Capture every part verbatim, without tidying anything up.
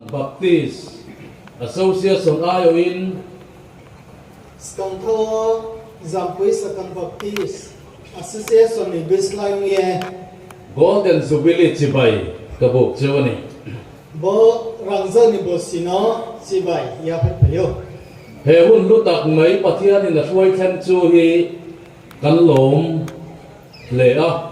Baptist Association ayo in, Skangtha wo Jampui Sakan Baptist Association ni bislái ye Golden Jubilee chibai kabuk cheu ni. Bo rangzag ni bosi no chibai yaphaihphai ou. He hun lutakmai Pathian ni nathoi khen chu hi kan lom le a.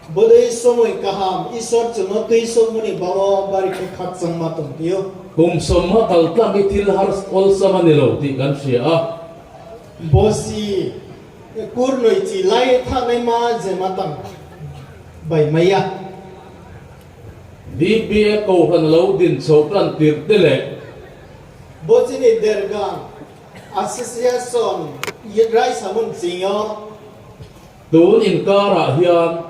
Bodei somoi kaham Isor chung no tuisouhmo ni baoh wo bari khe khakchangma tongphi ou. Kumsomma kaltang ithil har olsama ni lou ti kan si a. Bosi kurnoi chi lai ye thanngnaima je ma tang bai mai ya. D B A kau han lou din chou kan tir te le. Bo chini Dergang Association ye raisa mun ching yo. Tun inkar a hian.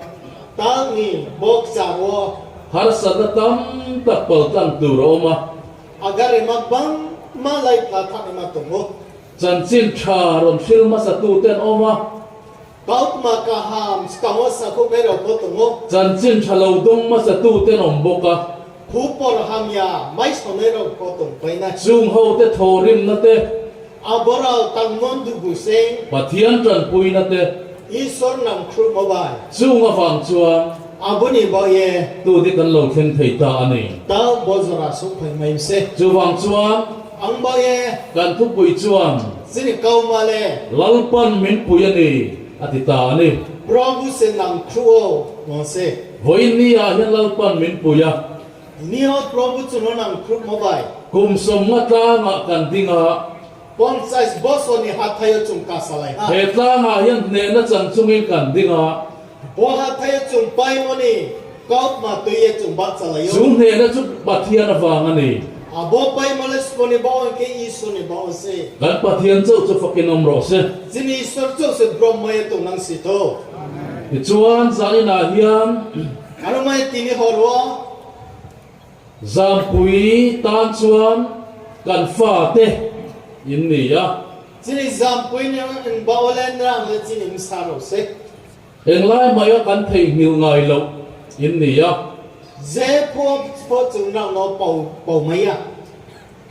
Tang ni bokcha wo. Harsatna tamtak paltang tu rao ma. Agarima bangma lai pla thanaima tong ou. Chanchin tha ron hril masa tu ten oma. Kautma kaham skang wo sakhouhnai rao pho tong ou. Chanchin tha lou dong masa tu ten om boka. Khupor hamya maisaonai rao pho tongpai nai. Chung hao te thorimna te. Abo rao tangmo dugu se. Pathian tanpuina te. Isor nangkhruhmo bai. Chung a vang chuan. Abo ni baoh ye. Tu di kan lou thleng thei ta a ni. Tau bo jora souhphai mai se. Chu vang chuan. Ang baoh ye. Kan thupui chuan. Chini kauma le. Lalpan min pui a ni, a ti ta a ni. Probhu se nangkhruh ou, mo se. Voi ni a hian Lalpan min pui a. Ni o Probhu chung no nangkhruhmo bai. Kum som nga tlang a kan ding a. Ponchais bosor ni hathái yo chung kasalai ha. He tlang a hian hnehna chang chungin kan ding a. Bo hathái yo chung paimo ni kautma tui ye chung bahchalai ou. Chung hnehna chu Pathian a vang a ni. Abo paimo le sbo ni baoh hing khe Isor ni baoh se. Kan Pathian chauh chu fakin awm rawh se. Chini Isor chauh se brom mai ye tongnang si tho. Tichuan, zan in a hian. Aro mai tini hor wo. Zampui tan chuan kan fate in ni a. Chini Zampui ni in baoh le nrang le chini bsa rao se. Englai mai a kan theihnghilh ngai lo in ni a. Je pho, pho chung nrang no pau, pau mai a.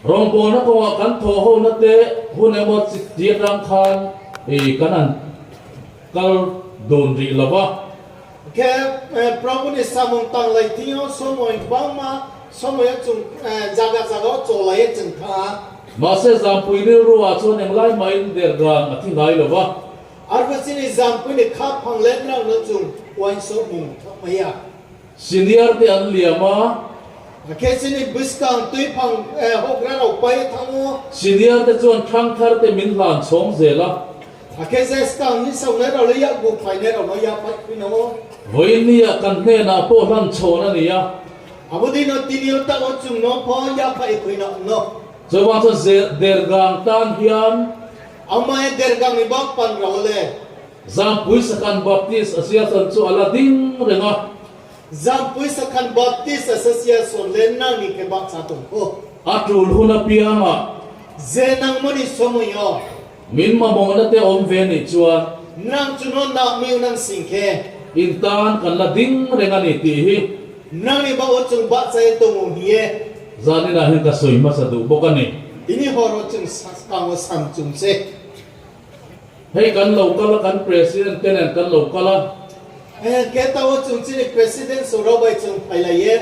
Rawngbawlna kawngah kan thawhhona te hun emaw chi tiang khan, eh, kan han kal dun rih lo va. Khe, eh, Probhu ni samung tanglai thing yo somoi bangma, somoi yo chung, eh, zaga zaga wo cholai ye chung thanng a. Mahse, Zampui rilru ah chuan englai mai in dergang a thi ngai lo va. Arphuh chini Zampui ni khaphang le nrang no chung uaingsouhmung thaohmai ya. Senior te an liam a. Akhe chini buskang tuiphang, eh, houhgra rao pai thanng ou. Senior te chuan thangthar te min hlan chhawng zel a. Akhe je skang ni saonai rao le yakgu phainai rao no yaphaih khui nang ou. Voi ni ah kan hnena pawh hlan chhawng a ni a. Abo dei no tini yo taoh wo chung no pho yaphaih khui nang no. Chuvang chuan ze-, dergang tan hian. Ama e dergang ni bak pan rao le. Zampui Sakhan Baptist Association chu a la ding reng a. Zampui Sakhan Baptist Association le nang ni khe bahcha tong kho. A tul hun apiang ah. Je nangmo ni somoi yo. Min mamawhna te awm ve nih chuan. Nang chu no nahmei nang sing khe. In tan kan la ding reng a ni tih hi. Nang ni baoh wo chung bahcha ye tong u hi e. Zan in a hian ka sawi hmasa duh bawk a ni. Tini hor wo chung sa-, kang wo sam chung se. Hei kan lo kal a, kan president te nen kan lo kal a. Eh, keta wo chung chini president so rao bai chung phailai ye.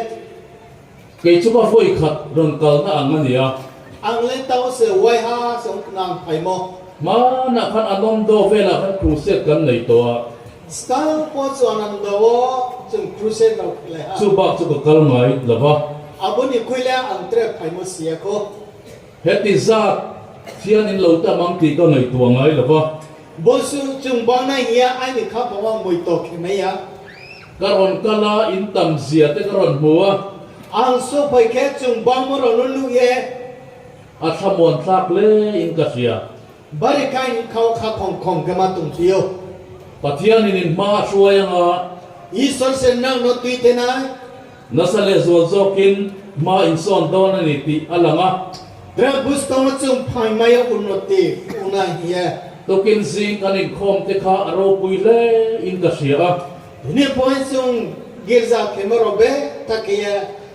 Kei chu ka voi khat rawn kalna ang a ni a. Ang le tao se waiha se ong nang phaimo. Mana khan Anando vel ah khan crusade kan nei tawh a. Skang pawh chu Anando wo chung crusade lo khelai ha. Chu bak chu ka kal ngai lo va. Abo ni khui le ang tre phaimo si a kho. Heti zat hian in lo ta mang tih ka ngaihtuah ngai lo va. Bo su chung bang nai hia aini khaphang wo moito khe mai ya. Ka rawn kal a, in tam zia te ka rawn hmu a. Ang suhphai khe chung bangma rao no nuh ye. A thlamuan thlak le in ka hria. Bari kha in khau kha khong khong khe ma tong phi ou. Pathian in in hma a hruai ang a. Isor se nang no tui te nai. Nasa leh zual zawk in hma in sawn dawn a ni tih a lang a. Drug bus tawng chung phai mai a un no ti, un a hi e. Tukin zing kan inkhawm te kha a ropui hle in ka hria a. Ni point chung girza khe ma ro be, ta khe e,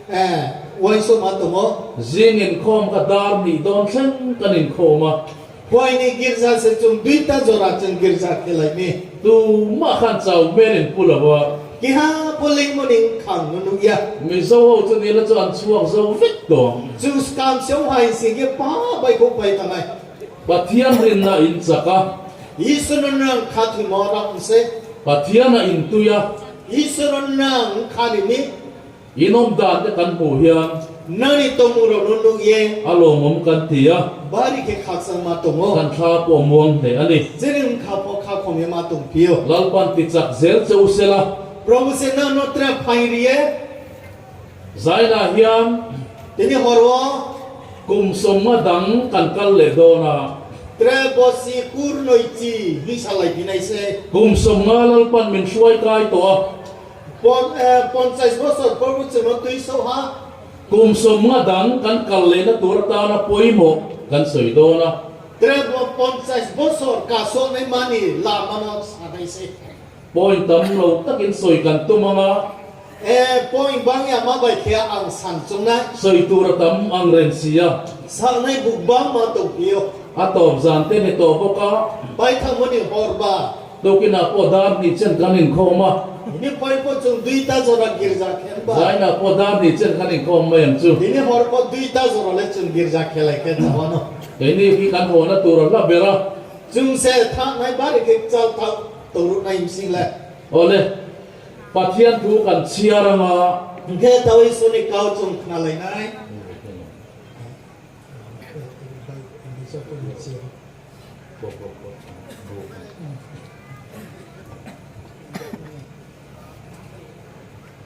eh, Uaingsouhma tong ou. Jing nkhom kha dar ni don seng kha nkhoma. Phai ni girza se chung duita jora chung girza khelai mi. Tma khan chau merin pula ba. Keha pho leingmo ni bkhang no nuh ya. Mizo wo chung ni le chung an chuak zo vek tong. Chung skam se ong hai sing khe pa bai kho pai thanng nai. Pathian rinna in chaka. Isor no nang khathoimo rao se. Pathian a in tui ya. Isor no nang kha ri mi. Inom dan te kan bu hiam. Nang ni tongmung rao no nuh ye. Alo mom kan ti ya. Bari khe khakchangma tong ou. Kan kha pho muang te ani. Jeni bkha pho khakhom ye ma tongphi ou. Lalpan tichak jel chou se la. Probu se nang no tre phaing ri ye. Zaina hiam. Tini hor wo. Kumsomnga dang kan kal le dona. Tre bosi kurnoi chi hing salai phi nai se. Kumsomnga Lalpan min suai kai to. Pon-, eh, ponchais bosor porbu chung no tuisouh ha. Kumsomnga dang kan kal le na tura ta na poimo kan soi dona. Tre bo ponchais bosor kasouh nai mani lama no sa nai se. Point tam lo takin soi kan tum ang a. Eh, point bang ya ma bai khe ang san chung nai. Soi tura tam ang rensi ya. Sangnai bu bangma tongphi ou. Ato zan te ni to bo ka. Pai thangmo ni hor ba. Tokina pho dar ni chen kan nkhoma. Ini phai pho chung duita jora girza khe ba. Zaina pho dar ni chen kan nkhoma yang chu. Ini hor pho duita jora le chung girza khelai khe chawano. Ini ki kan hona tura la bera. Chung se thanng nai bari khe kchal thang tongruh nai bsing le. Ole, Pathian thu kan siar ang a. Hing khe taoh Isor ni kau chung khnalai nai.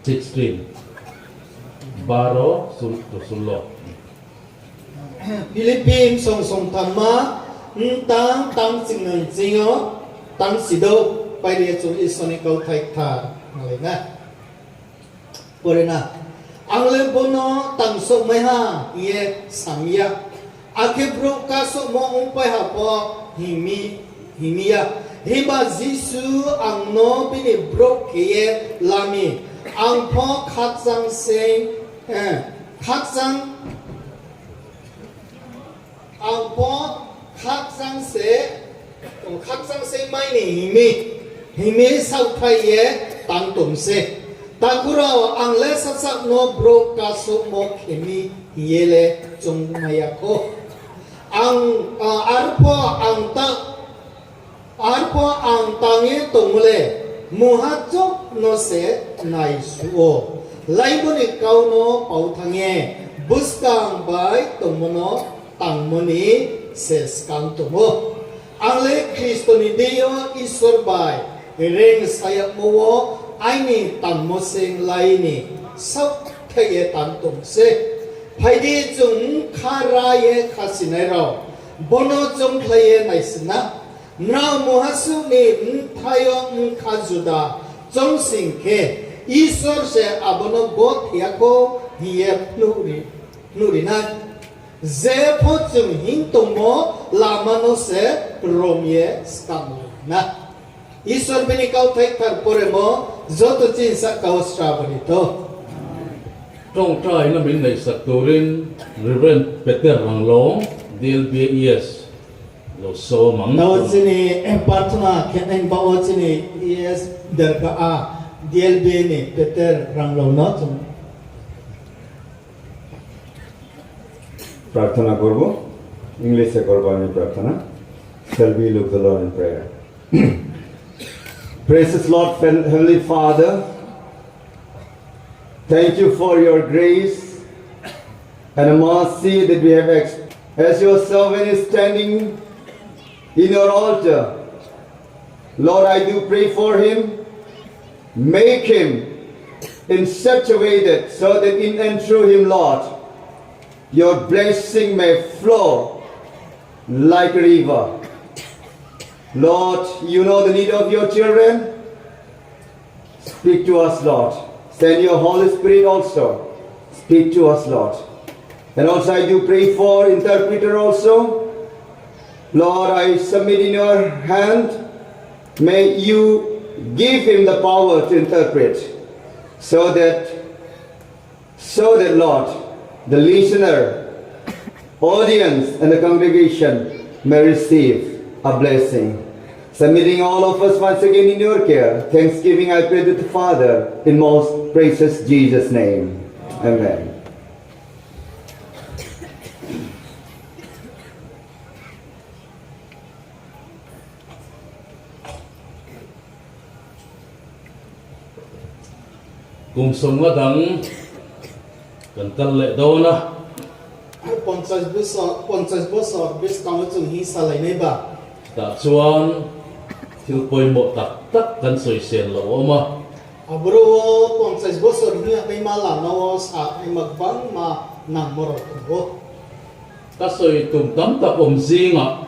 Sixteen. Baro, sul-, to sullo. Philippi bsong songthamma, mtang tang chingnang ching yo, tang sidouh, pai ri ye chung Isor ni kauthai kthar nalai na. Pore na, ang le bono tangsouhmai ha hing ye sa mi ya. Akhe brouh kasouhmo ongpai ha pho hing mi, hing mi ya. Himba Jisu ang no bini brouh khe ye la mi. Ang pho khakchang se, eh, khakchang Ang pho khakchang se, khakchang se mai ni hing mi, hing mi saohthai ye tang tong se. Takhu rao, ang le sasaoh no brouh kasouhmo khe mi hing ye le choungmai ya kho. Ang, a, arpho ang ta Arpho ang tang ye tongmo le, mungha chouh no se naisuh ou. Laimo ni kau no pao thanng ye, buskang bai tongmo no tangmo ni se skang tong ou. Ang le Khristo ni deing yo Isor bai reing sa yagmo wo aini tangmo se lai ni saohthai ye tang tong se. Phai di, chung bkha ra ye khasinai rao, bono choungkhlai ye naising na. Nrao mungha suh ni bthai yo bkha juda choung sing khe, Isor se abo no gothe ya kho hing ye phnuh ri, phnuh ri nai. Jepho chung hinng tongmo lama no se rom ye skam lai na. Isor bini kauthai kthar poremo joto chini sahka wo srabo ni tho. Tongthai no min naisak turin Reverend Peter Ranglong, D L B A E S, lo so mang. Tao chini, eh, prarthana khenai ba wo chini E S derka a D L B A ni Peter Ranglong no chung prarthana korbo, English e korbo ani prarthana. Shall we look the Lord in prayer? Precious Lord, Heavenly Father, thank you for your grace and mercy that we have ex-, as your servant is standing in your altar, Lord, I do pray for him. Make him in such a way that, so that in and through him, Lord, your blessing may flow like a river. Lord, you know the need of your children. Speak to us, Lord. Send your Holy Spirit also. Speak to us, Lord. And also I do pray for interpreter also. Lord, I submit in your hand. May you give him the power to interpret so that, so that, Lord, The listener, audience, and the congregation may receive a blessing. Submitting all of us once again in your care, thanksgiving I pray to the Father in most precious Jesus' name. Amen. Kum som nga dang kan kal le do na. Ponchas bosor, ponchas bosor buskang wo chung hingsalai nai ba. Ta chuan thil poimo tak tak kan soi sen lo oma. Aboro wo ponchas bosor hing ya naima lama wo sa naima gbangma nangmo rao tong ou. Ka soi tum tam tak om zing a.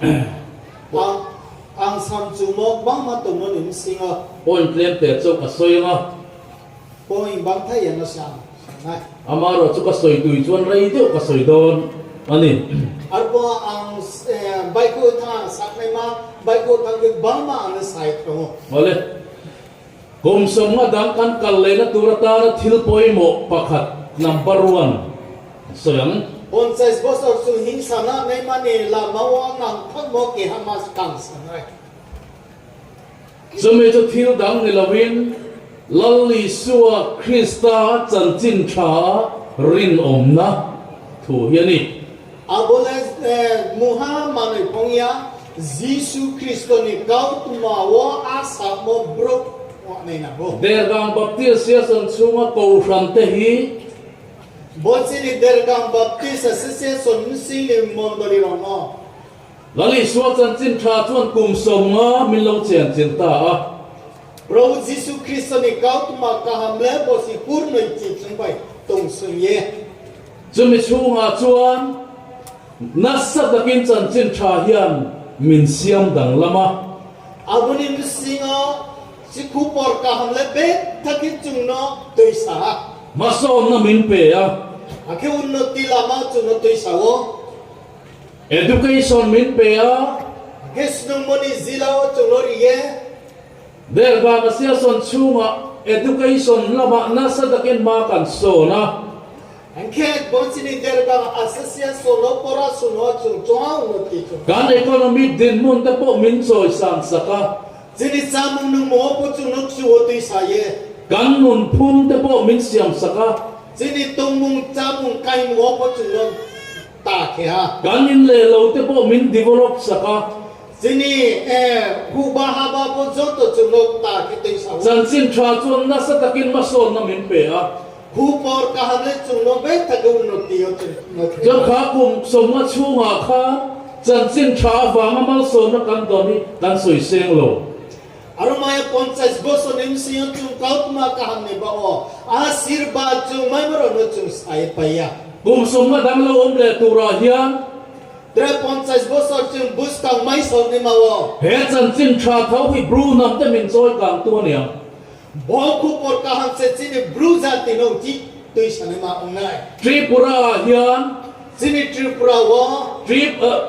Ang, ang samchumo gbangma tongmo ni bsing yo. Point tlem te chou ka soi ong a. Point bangthaih ya no sa, sa nai. Ama rao chu ka soi tui chuan rei deuh ka soi don. Ani. Arphuh ang, eh, baihkhouh thanng sa naima, baihkhouh thanng khe gbangma ang no sai tong ou. Ole. Kum som nga dang kan kal le na tura ta na thil poimo pakhat number one. Soi ang. Ponchas bosor chung hingsa na naima ni lama wo nang thangmo keha ma kang sa nai. Chumi chu thil dang ni loin, Lal Isua Krista chanchin tha rin omna thu hi ani. Abo le, eh, mungha manoi phong ya, Jisu Khristo ni kautma wo a samo brouh nai na bo. Dergang Baptist Association chunga kouhran te hi. Bo chini Dergang Baptist Association bsing ni mondoli rao no. Lal Isua chanchin tha chuan kum som nga min lo chen chil ta a. Probhu Jisu Khristo ni kautma kaham le bosi hurnoi chi chung bai tong sung ye. Chumi chunga chuan nasa takin chanchin tha hian min siam danglam a. Abo ni bsing yo, chi khupor kaham le bethak khe chung no tuisa a. Masomna min pe a. Akhe unnoti lama chung no tuisa ou. Education min pe a. Akhe snungmo ni jila wo chung no ri ye. Dergang Association chunga education lama nasa takin ma kan son a. Akhe bo chini Dergang Association no pora suno chung chunga unnoti chung. Kan economy dinmun te pawh min chawi san sak a. Chini chámung nungmung wo pawh chung no kchuh wo tuisa ye. Kan nunphung te pawh min siam sak a. Chini tongmung chámung kaimung wo pawh chung no ta khe ha. Kan in leh lo te pawh min develop sak a. Chini, eh, huhba haba pawh joto chung no ta khe tuisa ou. Chanchin tha chuan nasa takin masomna min pe a. Khupor kaham le chung no bethak khe unnoti yo chung no khe. Chuan kha kum som nga chunga kha chanchin tha vanga malsomna kan don hi kan sawi seng lo. Aro mai ya ponchas bosor ni bsing yo chung kautma kaham ni baoh wo asirbad chung maimo rao no chung sai pai ya. Kum som nga dang lo om le tura hian. Tre ponchas bosor chung buskang mai saoh naima wo. He chanchin tha thau hi Bru nam te min chawi kang tu a nia. Bo khupor kaham se chini Bru jati no chih tuisa naima ong nai. Tripura hian. Chini Tripura wo. Trip, eh,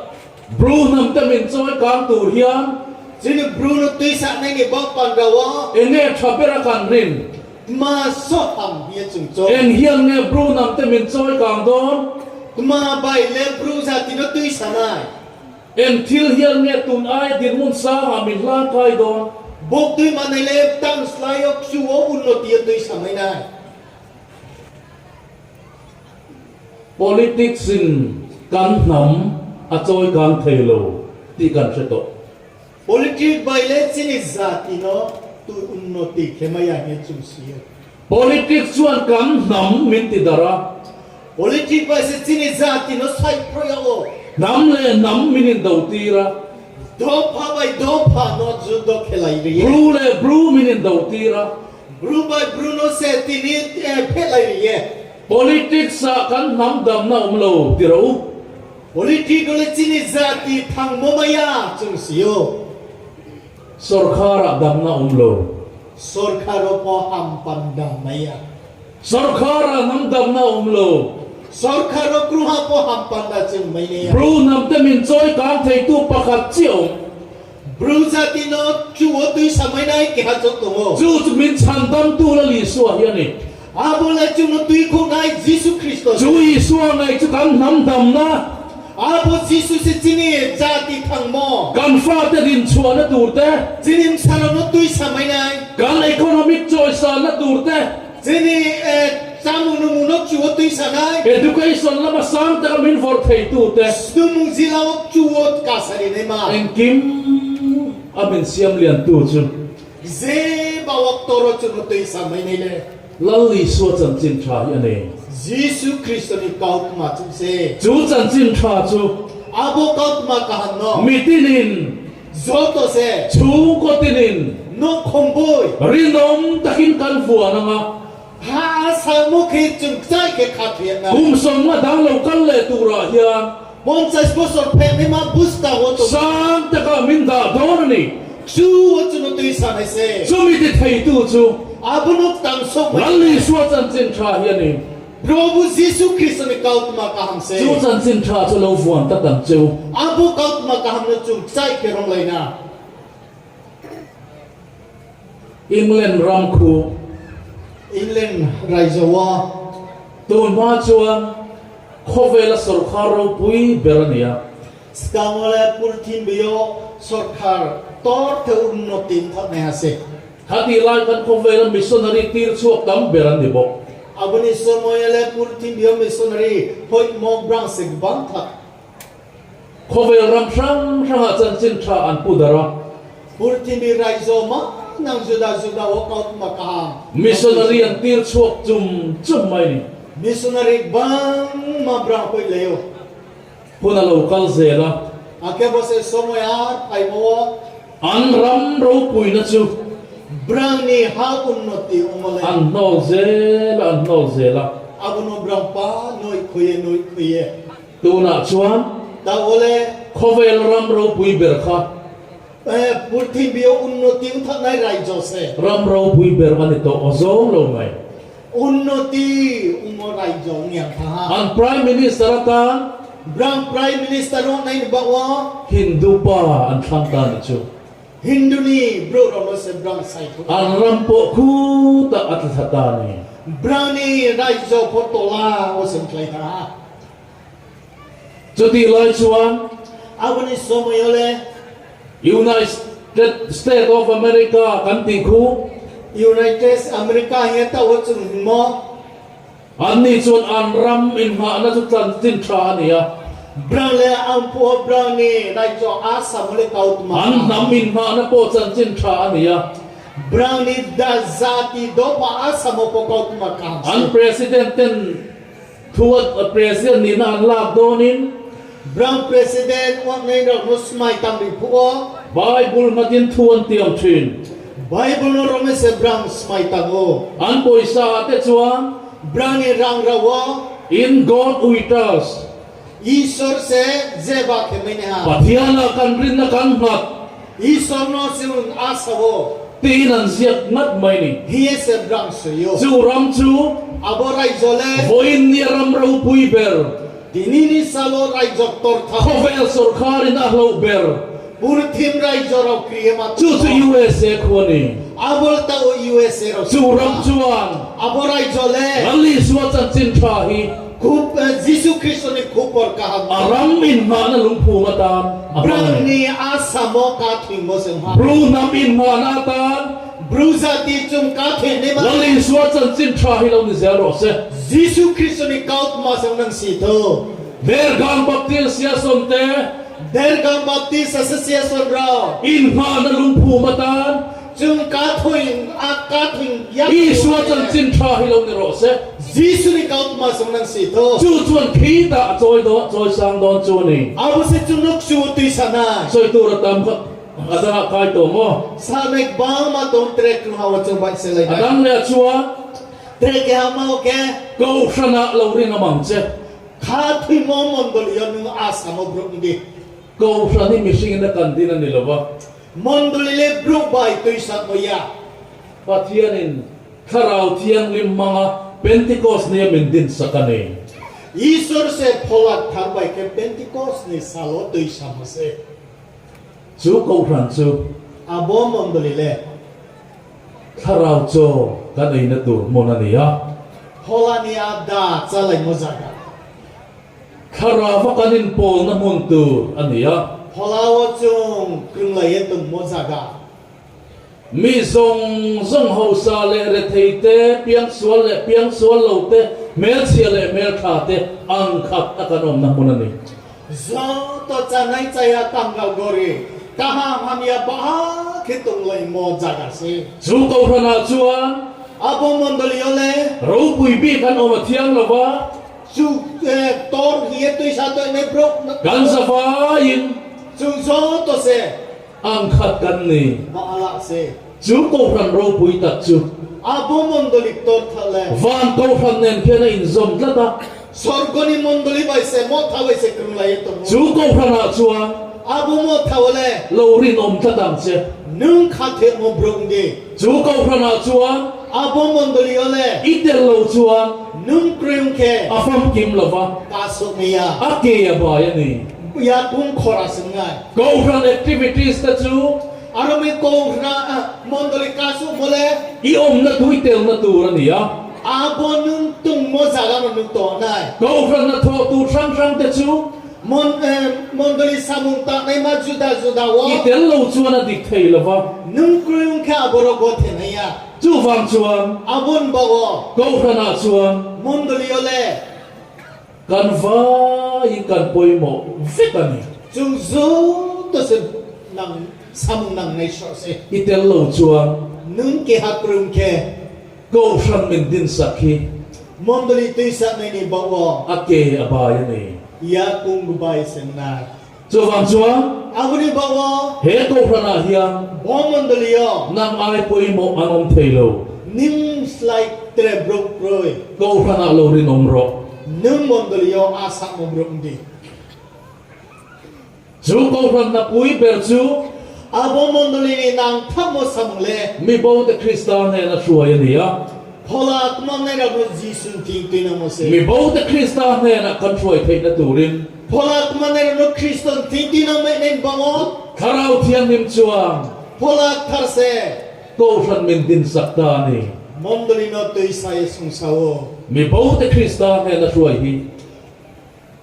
Bru nam te min chawi kang tur hian. Chini Bru no tuisa nai ni baoh panda wo. Enge tha bera kan rin. Tma so ham hing ye chung chawi. Eng hian nge Bru nam te min chawi kang don. Tma bai le Bru jati no tuisa nai. Eng thil hian nge tun ai dinmun sanga min hlan kai don. Bok tuima nai le tang slái yo kchuh wo unnoti yo tuisa mai nai. Politics in kan hnam a chawi kang thei lo tih kan hre tawh. Politics bai le chini jati no tu unnoti khe mai ya hing ye chung si ye. Politics chuan kan hnam min ti dar a. Politics bai se chini jati no sai phroh ya o. Hnam le hnam min in do tir a. Dopha bai dopha no judo khelai ri ye. Bru le Bru min in do tir a. Bru bai Bru no se tini, eh, phehlai ri ye. Politics a kan hnam damna um lo ti ro. Politics le chini jati thangmo mai ya chung si o. Sorkar a damna um lo. Sorkar wo pho ham panda mai ya. Sorkar a hnam damna um lo. Sorkar wo krungha pho ham panda chung mai nai ya. Bru hnam te min chawi kang thei tu pakhat chiah. Bru jati no kchuh wo tuisa mai nai keha chung tong o. Chu chu min chhandam tu Lal Isua hian ni. Abo le chung no tuikhouhnai Jisu Khristo se. Chu Isua nai chu kan hnam dam na. Abo Jisu se chini jati thangmo. Kan pha te rinchuana tur te. Chini bsa rao no tuisamai nai. Kan economic choice na tur te. Chini, eh, chámung nungmung no kchu wo tuisanai. Education lama sang te ka min vorthei tu te. Snungmung jila wo kchu wo kasari naima. Engkim a min siam lian tu chu. Jeba wo ktor wo chung no tuisamai nai le. Lal Isua chanchin tha hi a ni. Jisu Khristo ni kautma chu se. Chu chanchin tha chu. Abo kautma kaham no. Mitinin. Joto se. Chu ko tinin. Nouhkhong boi. Rinom takin kan vua nang a. Ha samung khe chung kchai khe khathoi nai. Kum som nga dang lo kal le tu ra hia. Ponchas bosor phehnaima buskang wo tong. Sang te ka min da don ni. Kchu wo chung no tuisanai se. Chu mi ti thei tu chu. Abo no tang so mai. Lal Isua chanchin tha hi a ni. Probhu Jisu Khristo ni kautma kaham se. Chu chanchin tha chu lo vuan ta tang chu. Abo kautma kaham no chung kchai khe ronglai na. England ram khu. England raijo wo. Tma chuan khovel a sorkar ropui ber a ni a. Skang wo le purthimbi yo sorkar ktor the unnoti ongthanaiha se. Khati lai khan khovel a missionary tir chhuak tam ber a ni bo. Abo ni somoi le purthimbi yo missionary hoihmo brang se gbang tha. Khovel ram hrang hrang a chanchin tha an pudar a. Purthimbi raijo manang juda juda wo kautma kaham. Missionary an tir chhuak chum chum mai ni. Missionary gbangma brang hoihlai ou. Phuna lo kal jel a. Akhe bo se somoi ar phaimo wo. An ram ropuina chu. Brang ni ha unnoti ongmo le. An nol jel a, an nol jel a. Abo no brang pa noihkhoi ye, noihkhoi ye. Tuna chuan. Taoh wo le. Khovel ram ropui ber kha. Eh, purthimbi yo unnoti ongthannai raijo se. Ram ropui ber mani to ojong lo mai. Unnoti ongmo raijo ong yang tha ha. An Prime Minister a tan. Brang Prime Minister ong nai ni baoh wo. Hindu pa an thlang ta ni chu. Hindu ni brouh rao no se brang sai khu. An ram poh khu ta a tla tha ta ni. Brang ni raijo pho tola wo se mkhlai tha ha. Chuti lai chuan. Abo ni somoi yo le. United States of America kan ti khu. United States America hing ye taoh wo chung hingmo. An ni chuan an ram inhngahna chu chanchin tha a ni a. Brang le ang phuh brang ni raijo asamo le kautma. An hnam inhngahna pho chanchin tha a ni a. Brang ni da jati dopha asamo pho kautma kaham se. An president ten thu a, president nina an lak dawn in. Brang president ong nai rao no smai tang ri phuh o. Bible matin thu an tiam thin. Bible no rom se brang smai tang ou. An poisa te chuan. Brang ni rang rao o. In God we trust. Isor se jeba khe mai nai ha. Pathian a kan rinna kan nghat. Isor no chung asa ou. Tiin an ziak ngat mai ni. Hing ye se brang soi ou. Chu ram chu. Abo raijo le. Vawiin ni ram ropui ber. Tini ni sal wo raijo ktor tha. Khovel sorkar in a hloh ber. Purthim raijo rao kri ye ma chu chu U S A khu a ni. Abo le taoh U S A rao. Chu ram chuan. Abo raijo le. Lal Isua chanchin tha hi. Khup, eh, Jisu Khristo ni khupor kaham. A ram inhngahna lungphum atan. Brang ni asamo kathoimo se ha. Bru hnam inhngahna atan. Bru jati chung kathoinaima. Lal Isua chanchin tha hi lo ni zel ro se. Jisu Khristo ni kautma se nang si tho. Dergaon Baptist Association te. Dergaon Baptist Association rao. Inhngahna lungphum atan. Chung kathoi, a kathoi ya. Isua chanchin tha hi lo ni ro se. Jisu ni kautma se nang si tho. Chu chuan khi ta choi dawn, choi sang dawn chu ni. Abo se chung no kchu tuisanai. Soi tu ra tam kha. Adang a kai tong o. Sanai bangma tong, track krung ha wo chung baih se lai. Adang le a chuan. Track keha ma o khe. Kohhran a lo ring a mang che. Khathoimo mondoli yo nung asamo brouh ni di. Kohhran hi mihring in a kan din a ni lo va. Mondoli le brouh bai tuisamo ya. Pathian in Thlarau Thianghlim mang a Pentecost ni a min din sak a ni. Isor se Phola Kthar bai khe Pentecost ni sal wo tuisamo se. Chu kohhran chu. Abo mondoli le. Thlarau cho kan eina tur mun a ni a. Phola ni ada chálaimo zaga. Kharao pho kanini pol na hmun tur ani ya. Phola wo chung krunglai ye tongmo zaga. Mi zong zong hausa le rethei te, piang sual le piang sual lou te, melchia le meltha te, angkhat a kan om na hmun ani. Joto chánai cháya tanggal gori, kaham hamya baha khe tonglaimo zaga se. Chu kauhran a chuan. Abo mondoli yo le. Roupui bih kan om a thiang lova. Chu, eh, tor hing ye tuisa toinai brouh. Kan zava in. Chung joto se. Angkhat kan ni. Bahala se. Chu kauhran roupui tak chu. Abo mondoli ktor tha le. Van kauhran nen khe na inzom tla ta. Sorgo ni mondoli bai se, motha bai se krunglai ye tong ou. Chu kauhran a chuan. Abo motha wo le. Lou rin om tla tang se. Nung khathemo brouh di. Chu kauhran a chuan. Abo mondoli yo le. I tel lou chuan. Nung kroi ong khe. A famkim lova. Kasouh mai ya. A ke a bai ani. Yakung khora se ong nai. Kauhran activities ta chu. Aro mi kauhran, ah, mondoli kasouhmo le. I om na tu, i tel na tu ra ni ya. Abo nung tongmo zaga no nung tong nai. Kauhran na thoh tu thrang thrang te chu. Mon-, eh, mondoli samung tangnaima juda juda wo. I tel lou chuan a dik thei lova. Nung kroi ong khe abo rao gothe nai ya. Chuvang chuan. Abo ni baoh wo. Kauhran a chuan. Mondoli yo le. Kan vai kan poimo vek ani. Chung joto se nang samung nangnai sroh se. I tel lou chuan. Nung keha kroi ong khe. Kauhran min dinsak hi. Mondoli tuisanai ni baoh wo. A ke a bai ani. Yakung bai se ong nai. Chuvang chuan. Abo ni baoh wo. He kauhran a hian. Bo mondoli yo. Nang ai poimo an om thei lou. Ning slái tre brouh kroi. Kauhran a lou rin om ro. Nung mondoli yo a samo brouh di. Chu kauhran na pui ber chu. Abo mondoli ni nangthamo samung le. Mi bou te Khrista hnen a hruai ani ya. Phola kmanai rao no Jisu ni thing tuinangmo se. Mi bou te Khrista hnen a kan hruai theih na turin. Phola kmanai rao no Khristo ni thing tuinangmo nai ni baoh wo. Thlarau Thianghlim chuan. Phola Kthar se. Kauhran min dinsak ta ni. Mondoli no tuisa ye sungsa ou. Mi bou te Khrista hnen a hruai hi.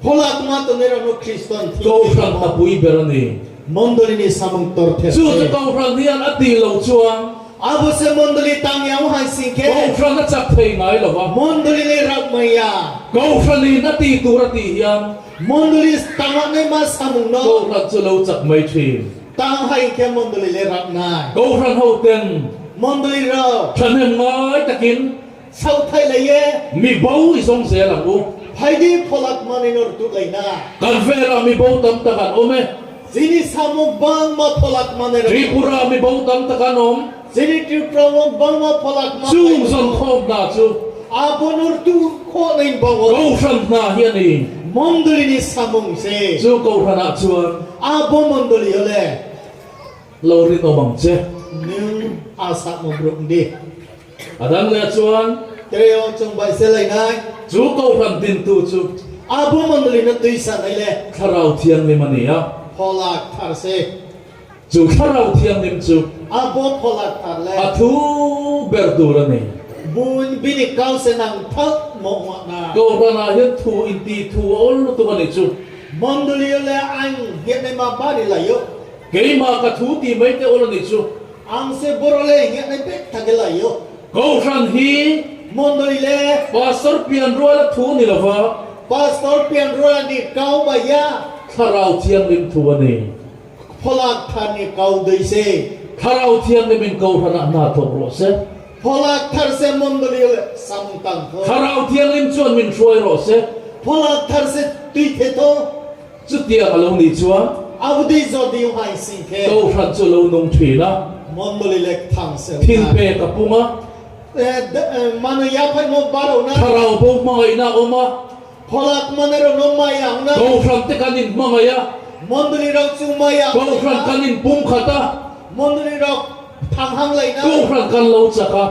Phola kma tongnai rao no Khristo ni thing. Kauhran na pui ber ani. Mondoli ni samung ktor the. Chu chu kauhran hian a ti lou chuan. Abo se mondoli tang ya ong hai sing khe. Kauhran a chak thei ngai lova. Mondoli le rap mai ya. Kauhran in a ti tur a ti hian. Mondoli tang a naima samung no. Kauhran chu lou chak mai thin. Tang hai khe mondoli le rap nai. Kauhran ho ten. Mondoli rao. Thahnem ngai takin. Saothai lai ye. Mi bou i zong zel ang u. Phai di phola kmanai no rtuh lai na. Kan vel a mi bou tam ta kan om e. Chini samung bangma phola kmanai rao. Tripura mi bou tam ta kan om. Chini Tripura wo bangma phola kmanai. Chung zon khom na chu. Abo no rtuh kho nai ni baoh wo. Kauhran na hi ani. Mondoli ni samung se. Chu kauhran a chuan. Abo mondoli yo le. Lou rin om ang che. Nung a samo brouh di. Adang le chuan. Tre yo chung bai se lai nai. Chu kauhran din tu chu. Abo mondoli no tuisanai le. Thlarau Thianghlim ani ya. Phola Kthar se. Chu Thlarau Thianghlim chu. Abo Phola Kthar le. A thu ber tur ani. Bun bini kau se nangthamo ong na. Kauhran a hian thu in ti thu a ol tu ani chu. Mondoli yo le ang hian nai ma bari lai ou. Keima ka thu ti mai te ol ani chu. Ang se boro le hian nai bek tha khe lai ou. Kauhran hi. Mondoli le. Pastor Pianruala thu ni lova. Pastor Pianruala ni kau bai ya. Thlarau Thianghlim thu ani. Phola Kthar ni kau dei se. Thlarau Thianghlim in kauhran a hna thawk rawh se. Phola Kthar se mondoli le samung tang tho. Thlarau Thianghlim chuan min hruai rawh se. Phola Kthar se tuithe tho. Chutiang a lo ni chuan. Abo dei jodi hai sing khe. Kauhran chu lo nung thin a. Mondoli le kthang se. Thil pek a pung a. Eh, d-, eh, mano yaphaimo barona. Thlarau bo hmangaihna a awm a. Phola kmanai rao no maya ong na. Kauhran te kan in hmangai a. Mondoli rao chu maya. Kauhran kan in pumkhat a. Mondoli rao thang hang lai na. Kauhran kan lo chak a.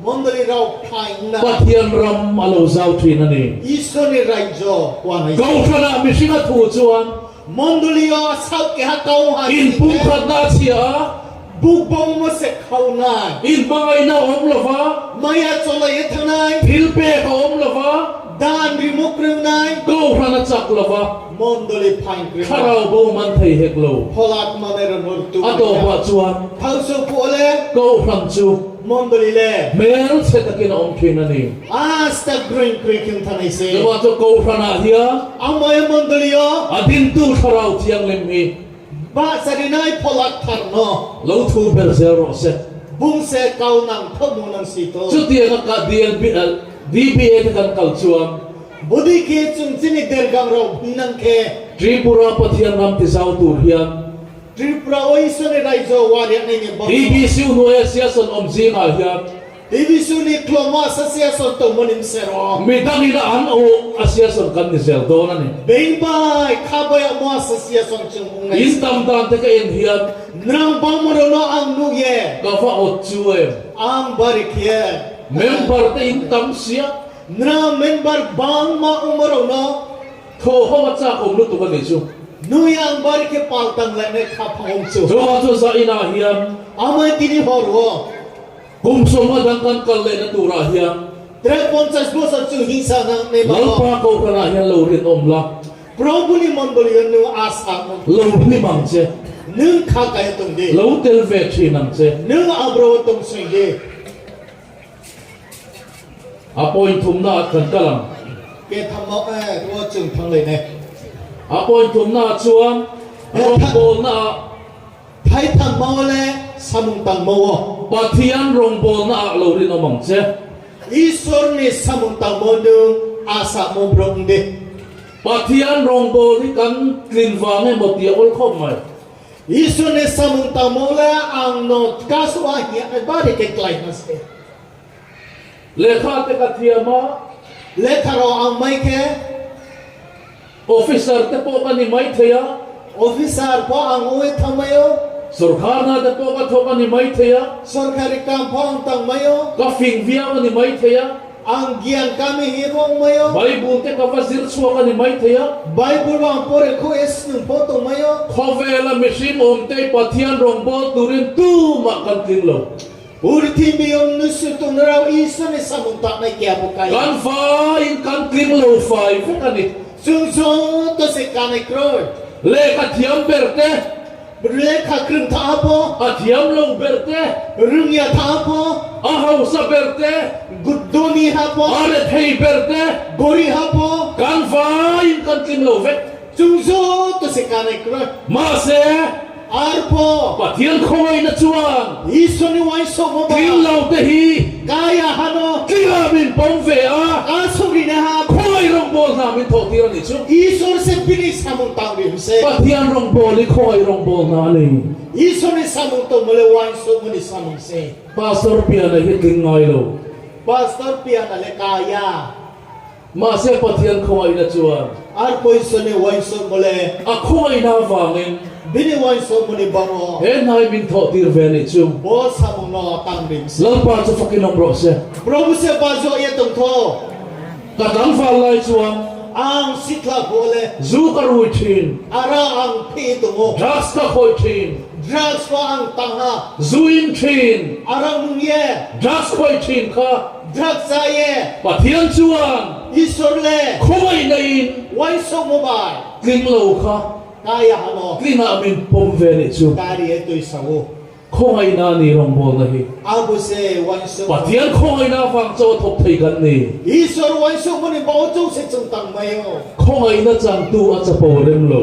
Mondoli rao thai ong na. Pathian ram a lo zau thin a ni. Isor ni raijo kuanai. Kauhran a mihring a thu chuan. Mondoli yo saoh keha kau ha. In pumkhatna a chhia a. Bukbangmo se khau nai. Imang aina om lava. Maya cholai ye thanng nai. Thilpe ka om lava. Dan rimo krung nai. Kau phrana chak lava. Mondoli phaing krung nai. Kharao bo manthai heklo. Phola kmanai rao no rtuh. Ado ba chuan. Thausu phuh le. Kau phrang chu. Mondoli le. Mel se ta khe na om thina ni. Asta growing kroi khe thanai se. Lama chu kau phrana hia. Amo e mondoli yo. Adin tu kharao thiang lim hi. Bahcharinai Phola Kthar no. Lou thu berzel rao se. Bung se kau nang thokmo nang si to. Chuti ang ka D L B, eh, D B A te kan kal chuan. Bodei khe chung chini dergang rao bung nang khe. Tripura Pathian ram tizau tu hian. Tripura o Isor ni raijo wariak nai ni bang. T B C U no association om jing a hian. T B C U ni khlomo association tongmo ni msero. Midang ina an o association kan ni zel dona ni. Being bai khabai amo association chung ong nai. In tam dan te ka in hian. Nrang bangmo rao no ang nuh ye. Ka va o chu e. Ang bari khe. Member te in tam sia. Nrang member bangma ongmo rao no. Tho ho ma cha kom lu tu ka ni chu. Nui ang bari khe pal tang lai nai kha phang ong chu. Chuan chu za ina hian. Amai tini hor wo. Kum sawm a dang kan kal lehna tura hian. Tre ponchas bosor chung hingsa nang ne ma. Lalpa kau phrana hian lo rin om la. Probhu ni mondoli yo nung asa nung. Lo hlim ang che. Nung kha kai tong di. Lo tel ve thin ang che. Nung abro tong soi di. A point thumna ah kan kal ang. Ke thammo, eh, ro chung thang lai ne. A point thumna ah chuan, eh, rongbawlna ah. Thai thammo le samung tangmo wo. Pathian rongbawlna ah lo rin om ang che. Isor ni samung tangmo nung asamo brouh ong di. Pathian rongbawl hi kan tlin vang emaw tia ol khawp mai. Isor ni samung tangmo le ang no kasu a hing ye bari khe klái na se. Lekha te ka thiam a. Lekha rao ang mai khe. Officer te pho ka ni mai thei a. Officer pho ang ong ye thanngmai ou. Sorkar na te pho ka tho ka ni mai thei a. Sorkari kam pho ang tangmai ou. Ka phing viau ka ni mai thei a. Ang gian kami hi pho ongmai ou. Bible te ka va zir chhuah ka ni mai thei a. Bible ang pore kho ye snung pho tongmai ou. Khovel a mihring om tei Pathian rongbawl turin tuma kan tling lo. Purthimbi yo mnusu tongnai rao Isor ni samung tangnai keha bo kai. Kan fai in kan tling lo fai pho ka ni. Chung joto se kanai kroi. Lekha thiam ber te. Lekha krung tha pho. A thiam lo ber te. Rung ya tha pho. A hausa ber te. Gudoni ha pho. A rethei ber te. Gori ha pho. Kan fai in kan tling lo ve. Chung joto se kanai kroi. Ma se. Arpho. Pathian khongaina chuan. Isor ni uaingsouhmo ba. Tling lo te hi. Kaya ha no. Tling a min pom ve a. Ka sori na ha. Khongai rongbawlna min thoh tir a ni chu. Isor se bini samung tang ri se. Pathian rongbawl hi khongai rongbawlna a ni. Isor ni samung tongmo le uaingsouhmo ni samung se. Pastor Piana hi tling ngai lo. Pastor Piana le kaya. Ma se Pathian khongaina chuan. Arpho Isor ni uaingsouhmo le. A khongaina vangin. Bini uaingsouhmo ni baoh wo. He nai min thoh tir ve ni chu. Bo samung no tang ri se. Lalpa chu fakin om rawh se. Probhu se bajo ye tong tho. Ka tang val lai chuan. Ang sitla pho le. Zu ka rui thin. Ara ang phi tong ou. Drugs ka khoi thin. Drugs pho ang tang ha. Zu in thin. Ara nung ye. Drugs khoi thin kha. Drugs cha ye. Pathian chuan. Isor le. Khongaina in. Uaingsouhmo bai. Tling lo kha. Kaya ha no. Tling a min pom ve ni chu. Kari e tui sa ou. Khongaina ni rongbawlna hi. Abo se uaingsouh. Pathian khongaina vang chauh thawk thei kan ni. Isor uaingsouhmo ni baoh chauh se chung tangmai ou. Khongaina changtu a chapo rem lo.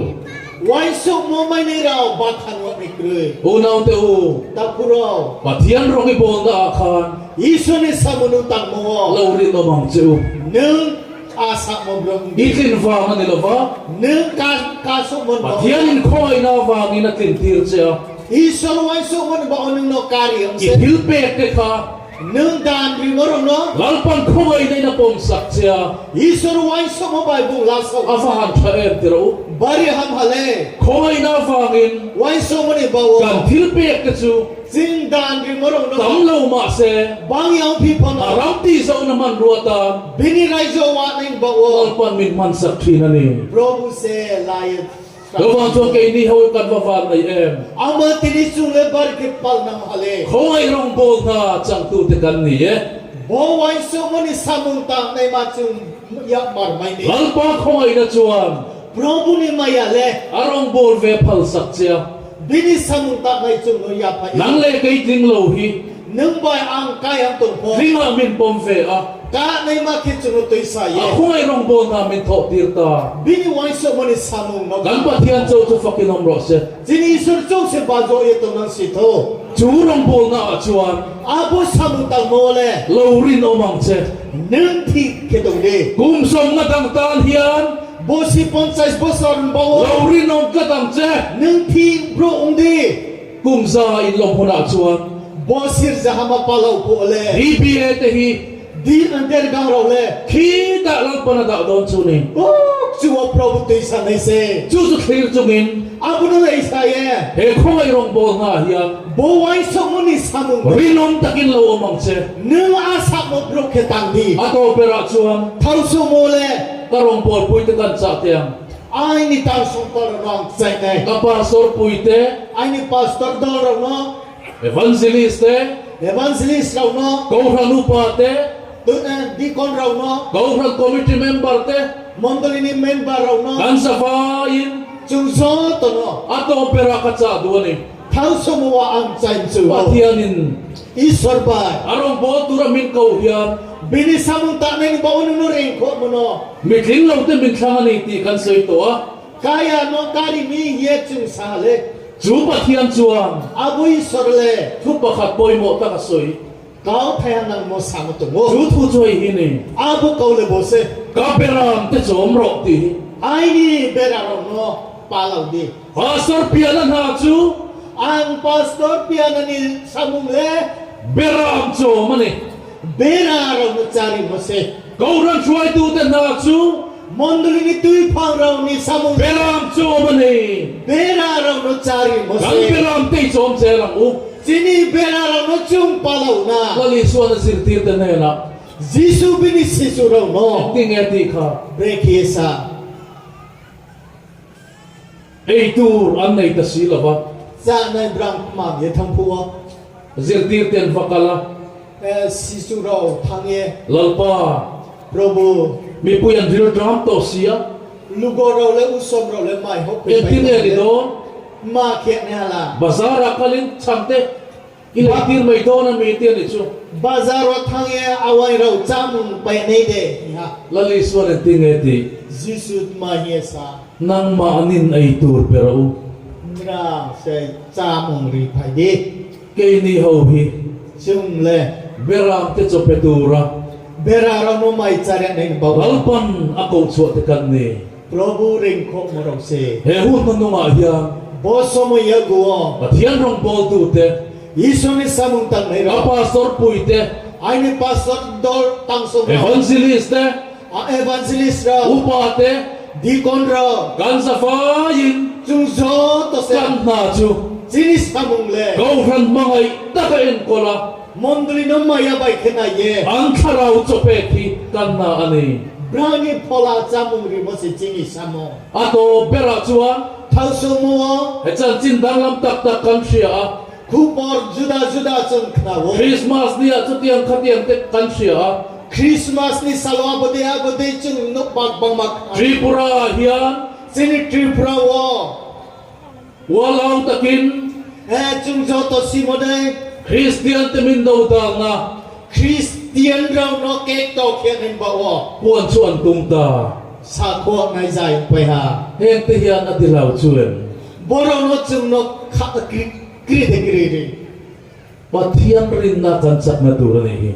Uaingsouhmo mai nai rao bakhan wa ni kroi. Unaute u. Takhu rao. Pathian rong i bawlna ah khan. Isor ni samung nung tangmo wo. Lo ri no mang che u. Nung asamo brouh. I tlin vang a ni lo va. Nung ka, kasouhmo ni baoh. Pathian in khongaina vangin a tlin tir che a. Isor uaingsouhmo ni baoh nung no kari ang se. I thilpek te kha. Nung dan rimo rao no. Lalpan khongaina in a pawmsak che a. Isor uaingsouhmo bai bung lasao. A va han tha em ti rau. Bari ham ha le. Khongaina vangin. Uaingsouhmo ni baoh. Kan thilpek te chu. Ching dan rimo rao no. Tam lo ma se. Bang yang phi pha no. A ram ti zauna man ruata. Bini raijo wa nai baoh wo. Lalpan min mansak thina ni. Probhu se lai. Tobang chung keini hao kan ba pal nai em? Abo tini chung le bari khe pal nang ha le. Khongai rong bol na chang tu te kan ni ye. Bo uaingsouhmo ni samung tangnaima chung yakmar mai ni. Lalpa khongai na chuan. Probhu ni maya le. Arong bol ve phalsak chia. Bini samung tangnai chung no yaphai. Nang le kei tling lo hi. Nung bai ang kaiha tong pho. Tling a min pom ve a. Kanaima khe chung no tuisa ye. Akhongai rong bol na min thoh tir ta. Bini uaingsouhmo ni samung no. Kan Pathian chou chu phakinom ro se. Chini Isor chou se bajo ye tongnang si tho. Chu rong bol na a chuan. Abo samung tangmo le. Lourin om ang che. Nung thik khe tong di. Kum som na dang tan hian. Bosi ponchais bosor ba o. Lourin om ka dang che. Nung thik bro ong di. Kum za in lom huna chuan. Bosi rza hama palau po le. D B A te hi. Di an der gang rau le. Khi da lalpa na da don chu ni. O, chu o Probhu tuisa nai se. Chu chu thlir chungin. Abo no nai sa ye. He khongai rong bol na hian. Bo uaingsouhmo ni samung. Rinom takin lo om ang che. Nung a samo bro khe tang di. Ato pera chuan. Thau sumo le. Ka rong bol pui te kan cha te ang. Aini tang sung pal rong chai nai. Ka pastor pui te. Aini pastor dol rau no. Evangelist te. Evangelist rau no. Kohran upa te. Tu, eh, deacon rau no. Kohran committee member te. Mondoli ni member rau no. Kan sa fain. Chung joto no. Ato pera ka cha duani. Thau somo wa ang chain chu. Pathian in. Isor bai. Arong bo tura min kau hian. Bini samung tangnai ni ba unu no ringkho mono. Mitling lo te min thlang ani ti kan soi to a. Kaya no kari mi ye chung sa le. Chu Pathian chuan. Abo Isor le. Thu pakhat poimo ta ka soi. Kau thaiha nangmo samo tongmo. Chu thu choi hi ni. Abo kau le bo se. Ka beram te chom ro ti. Aini bera rong no palau di. Pastor piana na chu. Ang pastor piana ni samung le. Beram chom ani. Bera rong no chari mo se. Kau ran chuai tu te na chu. Mondoli ni tuiphang rau ni samung. Beram chom ani. Bera rong no chari mo se. Kan beram te chom se lang u. Chini bera rau no chung palau na. Lal Isua na zirtir te ne na. Jisu bini sisu rau no. Ti nge ti kha. Brekhe sa. Ei tur an nei ta si lova. Cha nai brang kma ye thang phu o. Zirtir ten vakala. Eh, sisu rau thang ye. Lalpa. Probhu. Mi pui an ril dram to sia. Lugo rau le usom rau le mai hok. Ei ti nge ni do. Ma khe ne hala. Bazar a kalin chang te. Ilai tir mai dona mi ti ani chu. Bazar o thang ye awai rau chamung pai nei de, ha. Lal Isua le ti nge ti. Jisu ma ye sa. Nangma anin ei tur pe ra u. Nra se chamung ri phai di. Keini hau hi. Chung le. Beram te cho pe tura. Bera rau no mai chare nei ba. Lalpan a kau chuah te kan ni. Probhu ringkho mo rau se. He hun no nunga hian. Bo somo ya guo. Pathian rong bol tu te. Isor ni samung tang nei rau. A pastor pui te. Aini pastor dol tang som rau. Evangelist te. A evangelist rau. Upa te. Deacon rau. Kan sa fain. Chung joto se. Kan na chu. Chini samung le. Kau hran mangai ta ka en kola. Mondoli no maya bai khe nai ye. Ang kharau cho pe thi kan na ani. Brani phola chamung ri mo se chini samo. Ato bera chuan. Thau somo. He chan chin dang lam tak tak kan hria a. Khupor juda juda chung khna o. Christmas ni a chutiang khatiang te kan hria a. Christmas ni salo abo de abo de chung no bak bang mak. Tripura hian. Chini Tripura o. Walau takin. Eh, chung joto simo dei. Christian te min do dal na. Christian rau no kek to khe ning ba o. Puan chuan tung ta. Sa kho nai zai pai ha. Heng te hian a ti lau chuan. Borau no chung no kha kri, kri de kri de. Pathian rinna kan chakna tur ani hi.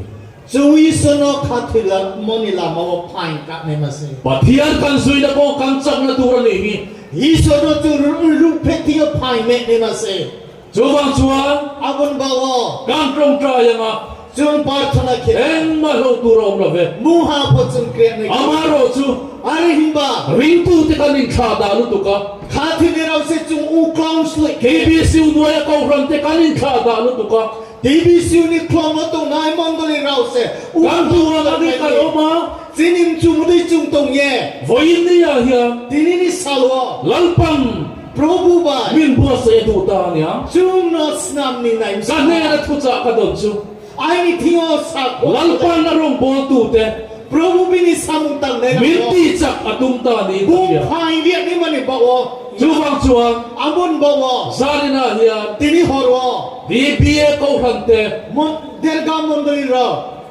Chung Isor no khathoi la moni lama o phaing ka nai ma se. Pathian kan zuina ko kan chakna tur ani hi. Isor no chung ru, ru, ru phe ti o phaing me nai ma se. Chubang chuan. Abon ba o. Kan tong ta yang a. Chung parthana khe. Engma lo tu rom lo ve. Mungha pho chung kre nai. Ama ro chu. Are himba. Ringtu te kan in kha da lu tu ka. Khathoi ne rau se chung u klong sloi. K B C U nuai a kau ram te kan in kha da lu tu ka. T B C U ni khlong no tongnai mondoli rao se. Kan tu ram a dei kan oma. Chini mchu mdei chung tong ye. Voin ni ya hiam. Tini ni salo. Lalpan. Probhu bai. Min bua se du ta ni a. Chung no snam ni nai. Ka ne na thucha ka don chu. Aini thing yo sa. Lalpa na rong bo tu te. Probhu bini samung tangnai rao. Min ti chak atum ta ni. Bung phaing ri naima ni baoh wo. Chuba chuba. Abo ni baoh wo. Zari na hia. Tini hor wo. Di bie kau han te. Mon-, derga mondoli rao.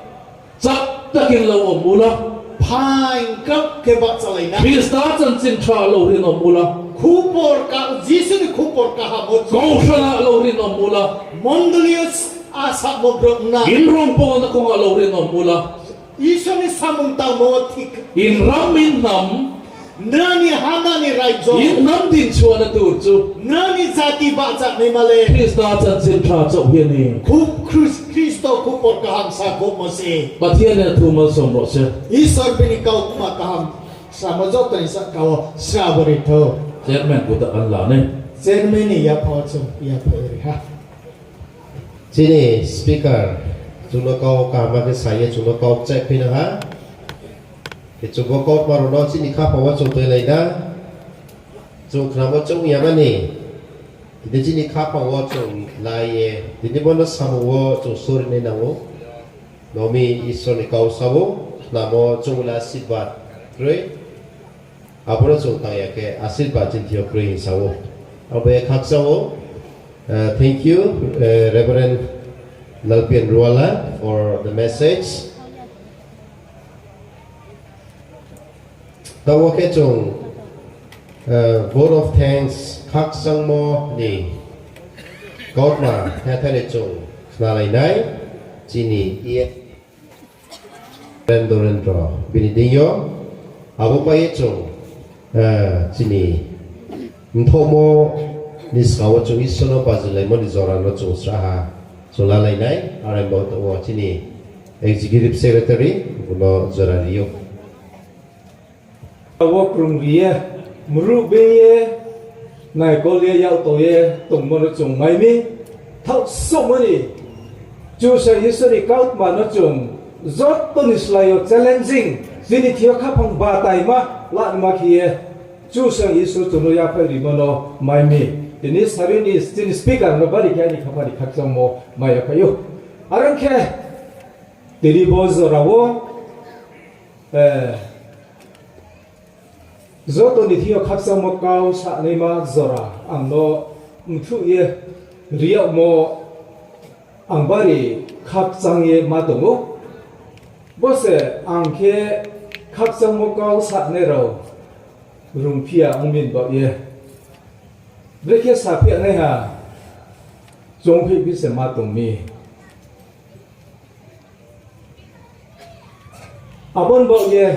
Chak ta kin lo o mula. Phaing kap khe bahchalai na. Khrista chanchin tha lo ri no mula. Khupor ka, Jisu ni khupor kaham o. Kau sana lo ri no mula. Mondoli yo s-, asa mo brok na. In rong bo na kong lo ri no mula. Isor ni samung tangmo thik. In ram in nam. Nrani hama ni raijo. In nam din chua na tur chu. Nrani jati bahcha naima le. Khrista chanchin tha chouh hia ni. Khup Khris-, Khristo khupor kaham sa khup mo se. Pathian ni thuma som ro se. Isor bini kau kuma kaham. Sa mo joto ni sa kau sa bori tho. Chairman kuta an la ne. Chairman ni yapha chu, yapha ri ha. Chini speaker, chung no kau kaham khe sa ye, chung no kau chek phi na ha. Khe chung bo kautma rao no chini khaphang wo chung tuilai na. Chung khnamo chung yama ni. Tini chini khaphang wo chung lai ye, tini bo no samung wo chung sori nai nang ou. Nomi Isor ni kau sa ou, khnamo chung la asirbad kroi. Abo no chung tang ya khe asirbad chini thing yo kroi hing sa ou. Abo ye khakchang ou. Uh, thank you, uh, Reverend Lalpian Ruala, for the message. Taoh wo khe chung, eh, vote of thanks khakchangmo ni kautma thethai ni chung khnalai nai chini E Dorendro bini deing yo. Abo pai ye chung, eh, chini mthohmo ni skang wo chung Isor no bajilaimo ni jora no chung srahha chung lalai nai. Are bo taoh wo chini Executive Secretary bung no jora ri ou. Abo krung ri ye, mruh beng ye, naikol ye, yakto ye tongmo no chung mai mi. Thaohsouhmo ni Kchusoyang Isor ni kautma no chung joto ni slái yo challenging, chini thing yo khaphang bataima lanaima khe ye, Kchusoyang Isor chung no yaphaih rimo no mai mi. Tini sari ni chini speaker no bari khe aini khaphang ni khakchangmo mai ya phai ou. Are ong khe, tini bo jora wo, eh, joto ni thing yo khakchangmo kau sanaima jora ang no mthuh ye ri yagmo ang bari khakchang ye ma tong ou. Bo se ang khe khakchangmo kau sanai rao rungphi ya ong mi ni baoh ye. Brekhe saphi ya naiha chongphihphi se ma tong mi. Abo ni baoh ye,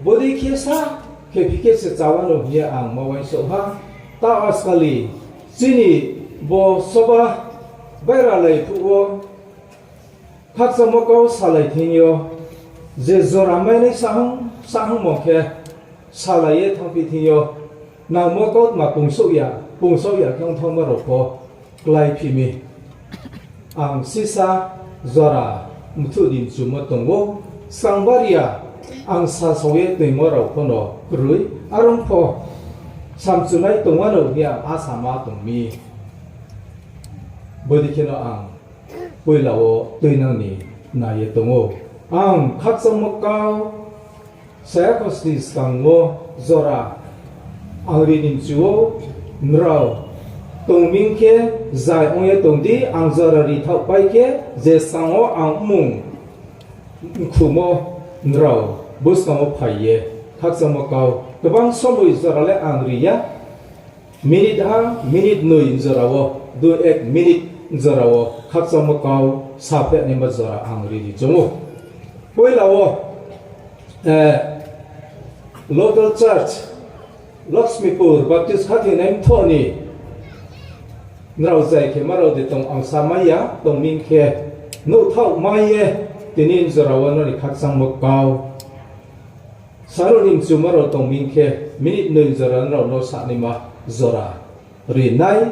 bodei khe sa, khephi khe se chá wano hing ye ang ma uaingsouh ha. Taoh ajkali, chini bo soba bairalai phuh wo, khakchangmo kau salai thing yo, je jora mainai sahang, sahangmo khe, salai ye thanngphi thing yo, nangmo kautma pungsouh ya, pungsouh ya khe ongthanngma rao pho kláiphi mi. Ang sisa jora mthuh ni mchumo tong ou, skang bari ya ang sasao ye toingmo rao pho no kroi, are ong pho samchunai tongma no hing ye ang asa ma tong mi. Bodei kheno ang poila wo tuinang ni nai ye tong ou. Ang khakchangmo kau saya khosni skang wo jora ang ri ni mchu ou, nrao tongming khe zai ong ye tong di, ang jora ri thaohpai khe je skang wo ang mmung mkhumo nrao buskang wo phai ye khakchangmo kau. Kbang somoi jora le ang ri ya. Minute ha, minute noi jora wo, dui ek minute jora wo khakchangmo kau saphainaima jora ang ri ni choung ou. Poila wo, eh, local church, Lakshmipur Baptist khathoinai mthoh ni nrao zai khe ma rao de tong ang sa mai ya, tongming khe nuhthaoh mai ye, tini jora wo nrao ni khakchangmo kau saro ni mchuma rao tongming khe, minute noi jora nrao no sanaima jora ri nai.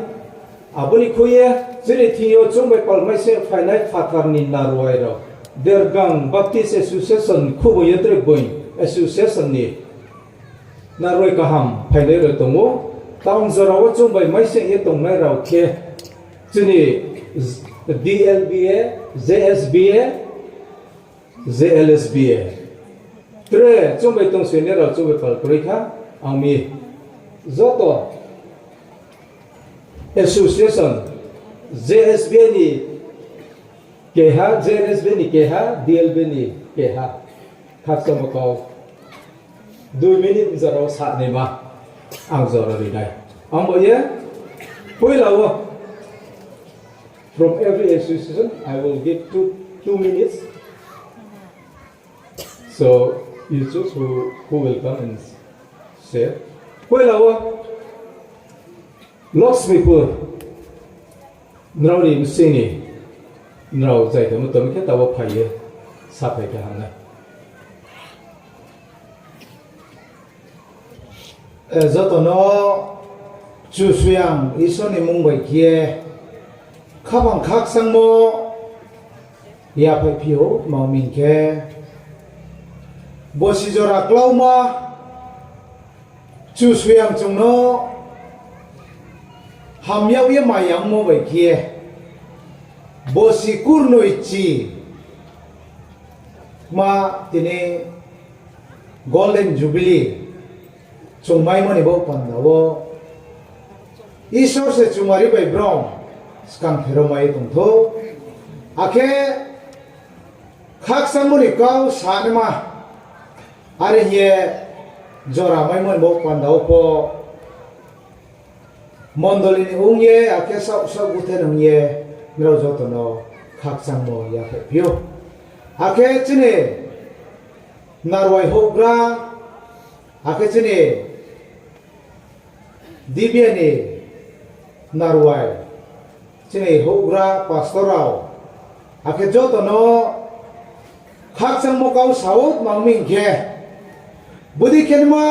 Abo ni khui ye, chini thing yo chung bai palmai se phainai phathar ni narwai rao, Dergang Baptist Association, Khubui Yatre Boing Association ni narwai kaham phainai rao tong ou. Town jora wo chung bai maising ye tongnai rao khe, chini D L B A, J S B A, J L S B A. Tre chung bai tongsoinai rao chung bai pal kroi kha, ang mi joto association, J S B A ni keha, J L S B A ni keha, D L B ni keha. Khakchangmo kau dui minute ni jora wo sa naima ang jora ri nai. Ang bo ye, poila wo, from every association, I will give two, two minutes. So, you choose who, who will come and share. Poila wo, Laxmipur, nrao ni bsing ni, nrao jai tongmo tong khe taoh wo phai ye, saphai khe ham nai. Eh, joto no Kchusoyang Isor ni mmung bai khe ye khaphang khakchangmo yaphaih phi ou, tma hing khe, bosi jora klauma Kchusoyang chung no hamyag ye maya ongmo bai khe ye, bosi kurnoi chi ma tini Golden Jubilee chung maimo ni bo panda wo Isor se chumari bai brom skang pherao mai ye tong thou. Akhe khakchangmo ni kau sa naima, are hing ye jora maimo ni bo panda wo pho mondoli ni ong ye, akhe saoh saoh guthe ni ong ye, nrao joto no khakchangmo yaphaih phi ou. Akhe chini narwai houhgra, akhe chini D B A ni narwai, chini houhgra pastor rao, akhe joto no khakchangmo kau sa ou, tma hing khe, bodei khe nma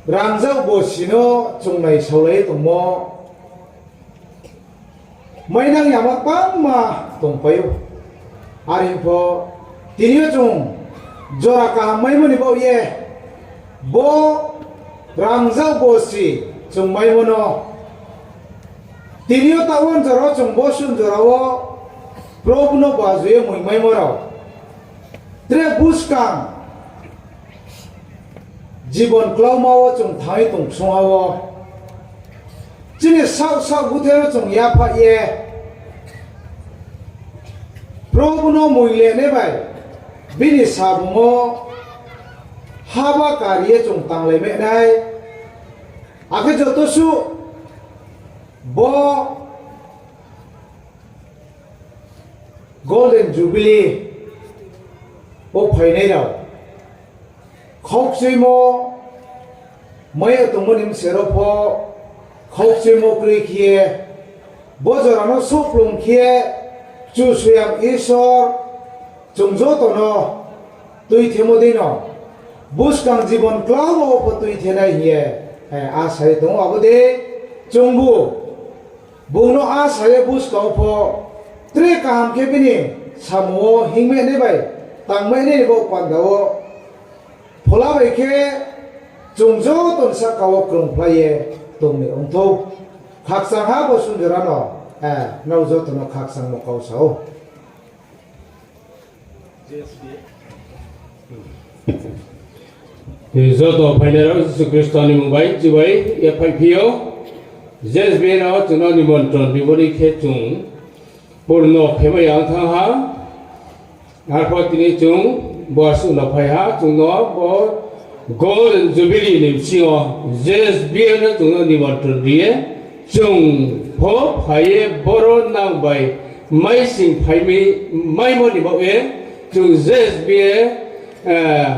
rangzag bosi no chung naisaolai ye tongmo mainang yama gbangma tongpai ou. Are hing pho, tini yo chung jora kaham maimo ni baoh ye, bo rangzag bosi chung maimo no, tini yo taoh wo jora wo chung bo sun jora wo Probu no baju ye moing maimo rao, tre buskang jibon klauma wo chung thanng ye tong ksung ha wo, chini saoh saoh guthe no chung yaphaih ye, Probu no moing le nai bai, bini sabung wo haba kari ye chung tanglai mai nai. Akhe joto suh bo Golden Jubilee wo phainai rao, khaukchuimo mai ye tongmo ni bsero pho, khaukchuimo kroi khe ye, bo jora no souhplung khe ye, Kchusoyang Isor chung joto no tuithemo dei no, buskang jibon klauma wo pho tuithe nai hing ye, eh, asa ye tong ou. Abo dei chungbu bung no asa ye buskang wo pho tre kaham khe bini samung wo hingmai nai bai, tangmai nai ni bo panda wo phola bai khe chung joto ni sahka wo krungphlai ye tong ni ong thou. Khakchang ha bo sun jora no, eh, nrao joto no khakchangmo kau sa ou. Joto phainai rao Jisu Khristo ni mmung bai chibai ye phaiphi ou. J S B A no chung no nimontron rimo ni khe chung purno khe mai ya ong thanng ha. Arphuh tini chung bo asuh no phai ha, chung no bo Golden Jubilee ni bsing yo J S B A no chung no nimontron ri ye, chung pho phai ye boro nang bai maising phai mi, maimo ni baoh ye, chung J S B A, eh,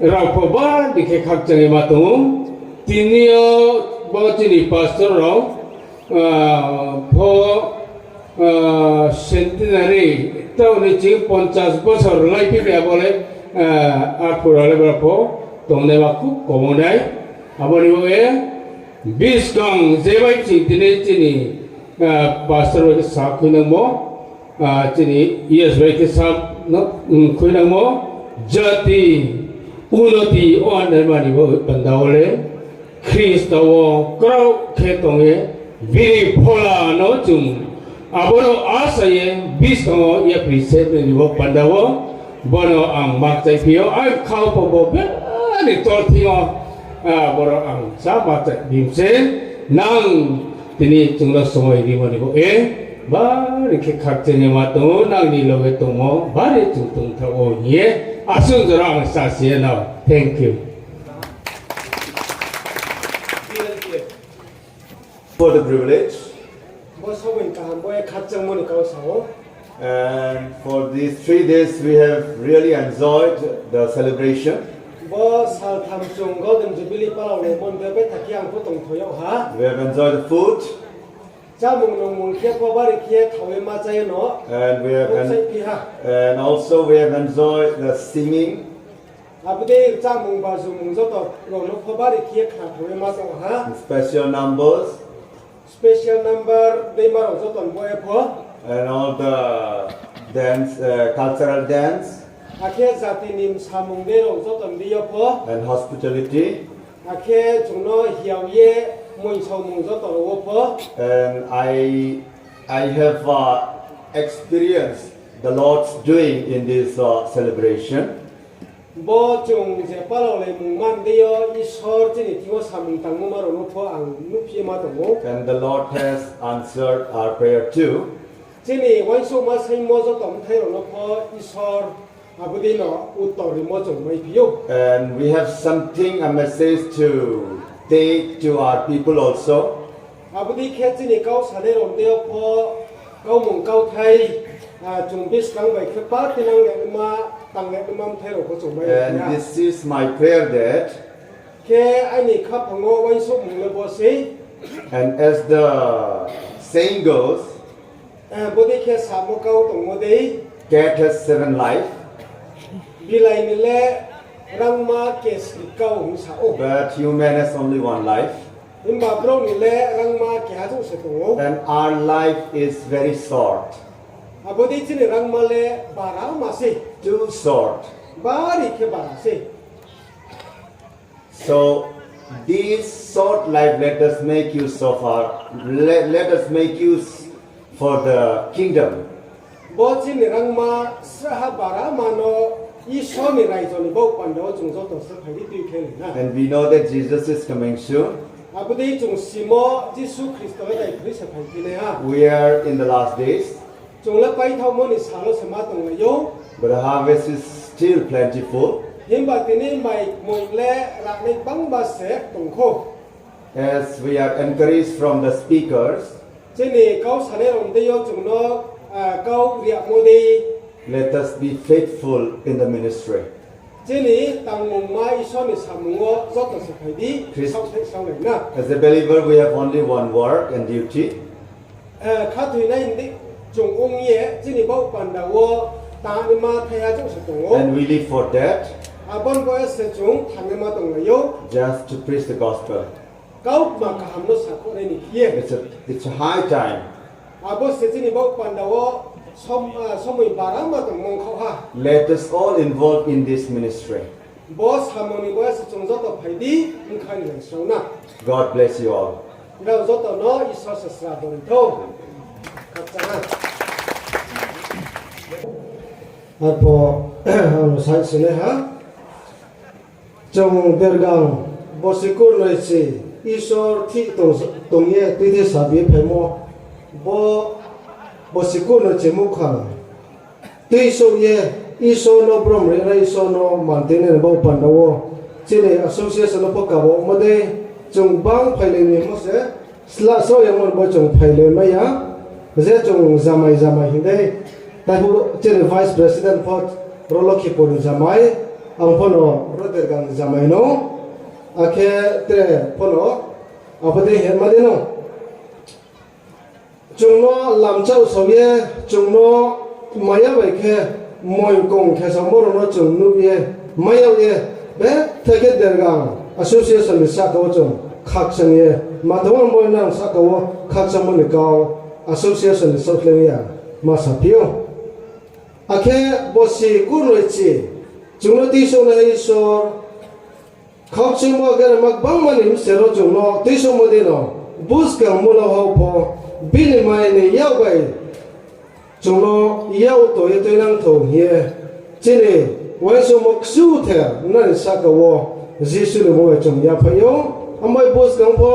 rao pho bari khe khakchang ye ma tong ou. Tini yo bo chini pastor rao, ah, pho, ah, centenary, taoh ni ching ponchas bosor laiphi mi abo le, ah, arphuh rao le boro pho tongnaima khub kom ong nai. Abo ni baoh ye, buskang je bai ching tini chini, ah, pastor bai khe sa khuinangmo, ah, chini E S bai khe sa no, um, khuinangmo, jati unoti ong naima ni bo panda wo le, Khristo wo kraoh khe tong ye, bini phola no chung abo no asa ye, buskang wo yapri se ni bo panda wo, bono ang makchaiphi ou, ang khau pho bo bani tor thing yo, boro ang sa makchai bim se, nang tini chung no somoi rimo ni bo e, bari khe khakchang ye ma tong ou, nang ni loge tongmo, bari chung tongthaoh ou hing ye, asuh jora ang sasi ye no. Thank you. For the privilege. Bo somoi kaham bo e khakchangmo ni kau sa ou. And for these three days, we have really enjoyed the celebration. Bo saltham chung Golden Jubilee palao naimo ni de bai thakhe ang pho tongthoi yag ha. We have enjoyed the food. Chámung nungmung khe pho bari khe thao ye ma chá ye no. And we have en- Saiphi ha. And also we have enjoyed the singing. Abo dei chámung bajumung joto rao no pho bari khe khnathao ye ma tong ha. Special numbers. Special number deima rao joto ni bo e pho. And all the dance, uh, cultural dance. Akhe jati ni samung dei rao joto ni dei yo pho. And hospitality. Akhe chung no hiao ye moingsaomung joto rao wo pho. And I, I have, uh, experienced the Lord's doing in this, uh, celebration. Bo chung je palaolaimung man dei yo Isor chini thing yo samung tangmo ma rao no pho ang nuhphi ye ma tong ou. And the Lord has answered our prayer too. Chini uaingsouhma saingmo joto bthai rao no pho Isor abo dei no uttor rimo chung maiphi ou. And we have something, a message to take to our people also. Abo dei khe chini kau sanai rao ni dei yo pho kaumung kauthai, ah, chung buskang bai khe party nang le naima, tang le naima bthai rao pho chung mai ya. And this is my prayer that Khe aini khaphang wo uaingsouhmung le bo sei. And as the saying goes, Eh, bo dei khe samo kau tongmo dei. Cat has seven life. Bilai ni le rangma kesri kau hing sa ou. But human has only one life. Himba brouh ni le rangma keha chouh se tong ou. And our life is very short. Abo dei chini rangma le bara ma sei. Too short. Bari khe bara sei. So, this short life, let us make use of our, let, let us make use for the kingdom. Bo chini rangma sraha bara ma no Isor ni raijo ni baoh panda wo chung joto se phai di tui khe nai na. And we know that Jesus is coming soon. Abo dei chung simo Jisu Khristo le daiphri se phaiphi nai ha. We are in the last days. Chung le paithaohmo ni sal wo se ma tonglai ou. But the harvest is still plentiful. Himba tini mai kmoi le ranai gbangba se tong khou. As we are encouraged from the speakers, chini kau sanai rao ni dei yo chung no, ah, kau riamo dei, let us be faithful in the ministry. Chini tangmungma Isor ni samung wo joto se phai di, Christ-, saohthaih saolai na. As a believer, we have only one work and duty. Eh, khathoinai ni chung ong ye chini baoh panda wo tangnaima thaiha chouh se tong ou. And we live for that. Abo ni bo se chung thanngnaima tonglai ou. Just to preach the gospel. Kautma kaham no sakhouhnai ni khe ye. It's a, it's a high time. Abo se chini baoh panda wo som-, ah, somoi bara ma tongmo ongkhaoh ha. Let us all involve in this ministry. Bo samung ni bo se chung joto phai di, bkha ni lai srao na. God bless you all. Nrao joto no Isor se srabo ri thou. Khakchang ha. Arphuh, ang no sai sinai ha. Chung Dergang bosi kurnoi chi Isor thih tong, tong ye tuithi sabi phaimo. Bo, bosi kurnoi chi muhkhang tuisouh ye, Isor no brom ri nai, Isor no mantuinai ni baoh panda wo chini association no pho kabo mo dei, chung bang phailai ni mo se, sla srao yamo ni bo chung phailai mai ya, je chung jamai jamai hing dei. Taiphuh chini vice president pho ro Lokhipur ni jamai, ang pho no ro Dergang ni jamai no, akhe tre pho no, abo dei hema dei no. Chung no lamchauh sao ye, chung no maya bai khe, moing kong khe samo rao no chung nuh ye, mai yag ye, betha khe Dergang association ni sahka wo chung khakchang ye, ma tongmo ni bo nang sahka wo khakchangmo ni kau association ni saohkhlai ya ma saphi ou. Akhe bosi kurnoi chi, chung no tuisouhnai Isor, Khaukchimo gerema gbangma ni bsero chung no tuisouhmo dei no, buskang mula hao pho, bini mai ni yak bai chung no yak to ye tuinang thou hing ye, chini uaingsouhmo kchuther nani sahka wo Jisu ni mmung bai chung yaphaih ou. Abo bai buskang pho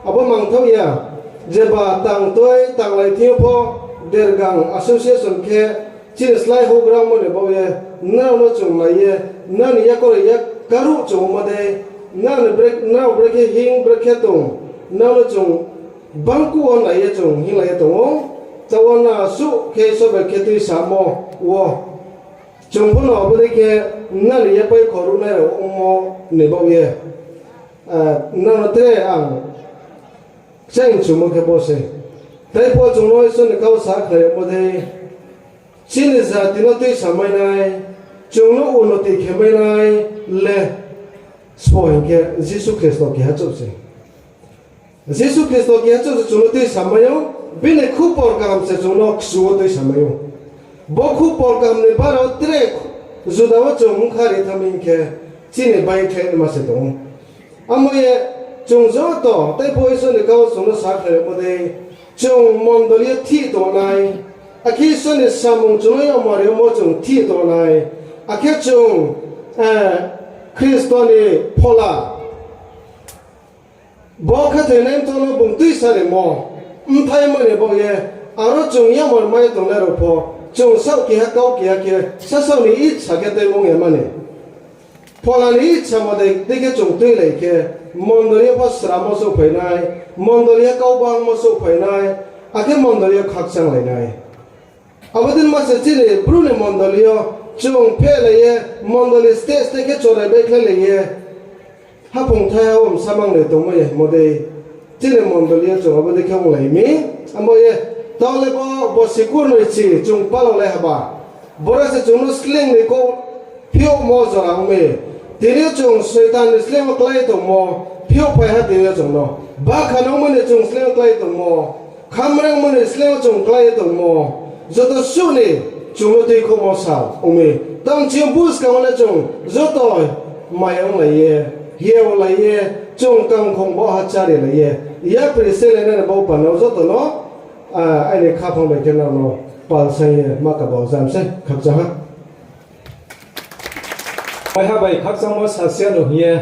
abo mangthaoh ya, jeba tang tui tanglai thing yo pho Dergang Association khe chini slái houhgramo ni baoh ye nrao no chung nai ye, nrao ni yakoung yak karuh chung ongmo dei, nrao brekhe hing brekhe tong, nrao no chung bangkuh wo nai ye chung hinglai ye tong ou. Taoh wo nasuh khe Isor bai khe tuisamo wo, chung pho no abo dei khe nrao ni yapai khoruhnai rao ongmo ni baoh ye, nrao no tre ang kchaih mchumo khe bo se. Tei pho chung no Isor ni kau sakhnari yagmo dei, chini jati no tuisamai nai, chung no unnoti khemai nai le sbo hing khe Jisu Khristo keha chouh se. Jisu Khristo keha chouh se chung no tuisamai ou, bini khupor kaham se chung no kchu wo tuisamai ou. Bo khupor kaham ni bara wo tre juda wo chung bkha ri thanng mi hing khe, chini baingkhlai naima se tong ou. Amo ye chung joto tei pho Isor ni kau chung no sakhnari yagmo dei, chung mondoli yo thih tongnai, akhe Isor ni samung chung no yagmo ri yagmo chung thih tongnai, akhe chung Khristo ni phola bo khathoinai mthoh no bung tuisarimo, bthaimo ni baoh ye, aro chung yagmo ri mai tongnai rao pho, chung saoh keha kau keha khe sasaoh ni itsa khe tuimung ya mani. Phola ni itsa mo dei dei khe chung tuilai khe, mondoli yo pho sramo souhphai nai, mondoli yo kau bangmo souhphai nai, akhe mondoli yo khakchanglai nai. Abo dei ma se chini Bru ni mondoli yo chung phehlai ye, mondoli state state khe chorai baihkhlailai ye, haphung thaiha wo bsa manglai tongmai ya hingmo dei, chini mondoli yo chung abo dei khe onglai mi. Abo ye, taoh le bo bosi kurnoi chi chung palaolai haba, bora se chung no sleing ni kau phiouhmo jora ong mi. Tini yo chung Soitan ni sleing wo klái tongmo phiouhphai ha, tini yo chung no bakha nangmo ni chung sleing wo klái tongmo, khamrangmo ni sleing wo chung klái ye tongmo, joto suh ni chung no tuikhouhmo sal ong mi. Tang chini buskang wo le chung joto maya onglai ye, hiaolai ye, chung kangkhong bo ha chárilai ye, yapri selai nani bo panda wo joto no aini khaphang bai khe nrao no palsaing ye ma kaba jam se khakchang ha. Waiha bai khakchangmo sasia no hing ye,